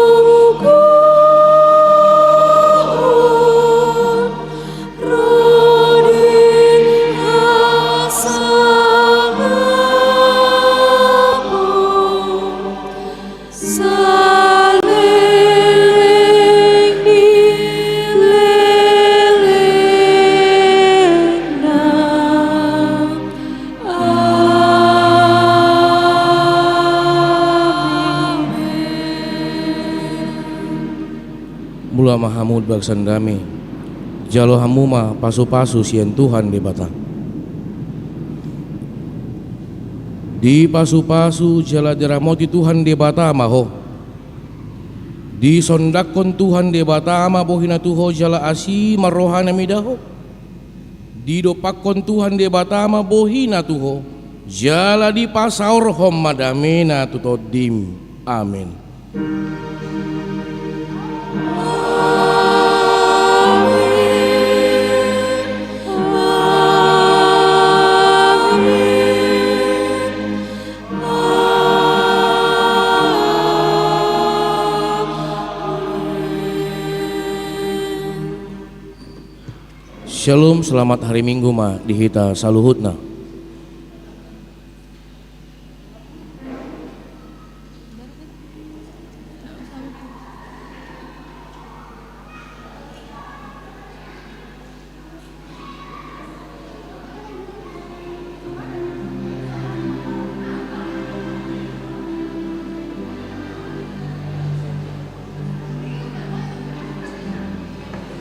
ro di hasangapon saleleng ni lelengna. Amen. Mulak ma hamu di bagasan dame, jalo hamu ma pasupasu sian Tuhan Debata. Dipasupasu jala diramoti Tuhan Debata ma ho. Disondanghon Tuhan Debata ma bohiNa tu ho jala asi ma rohaNa mida ho. Didompakhon Tuhan Debata ma bohiNa tu ho, jala dipasaorhon ma dameNa tu tondim. Amen. Syalom, selamat hari Minggu ma di hita saluhutna.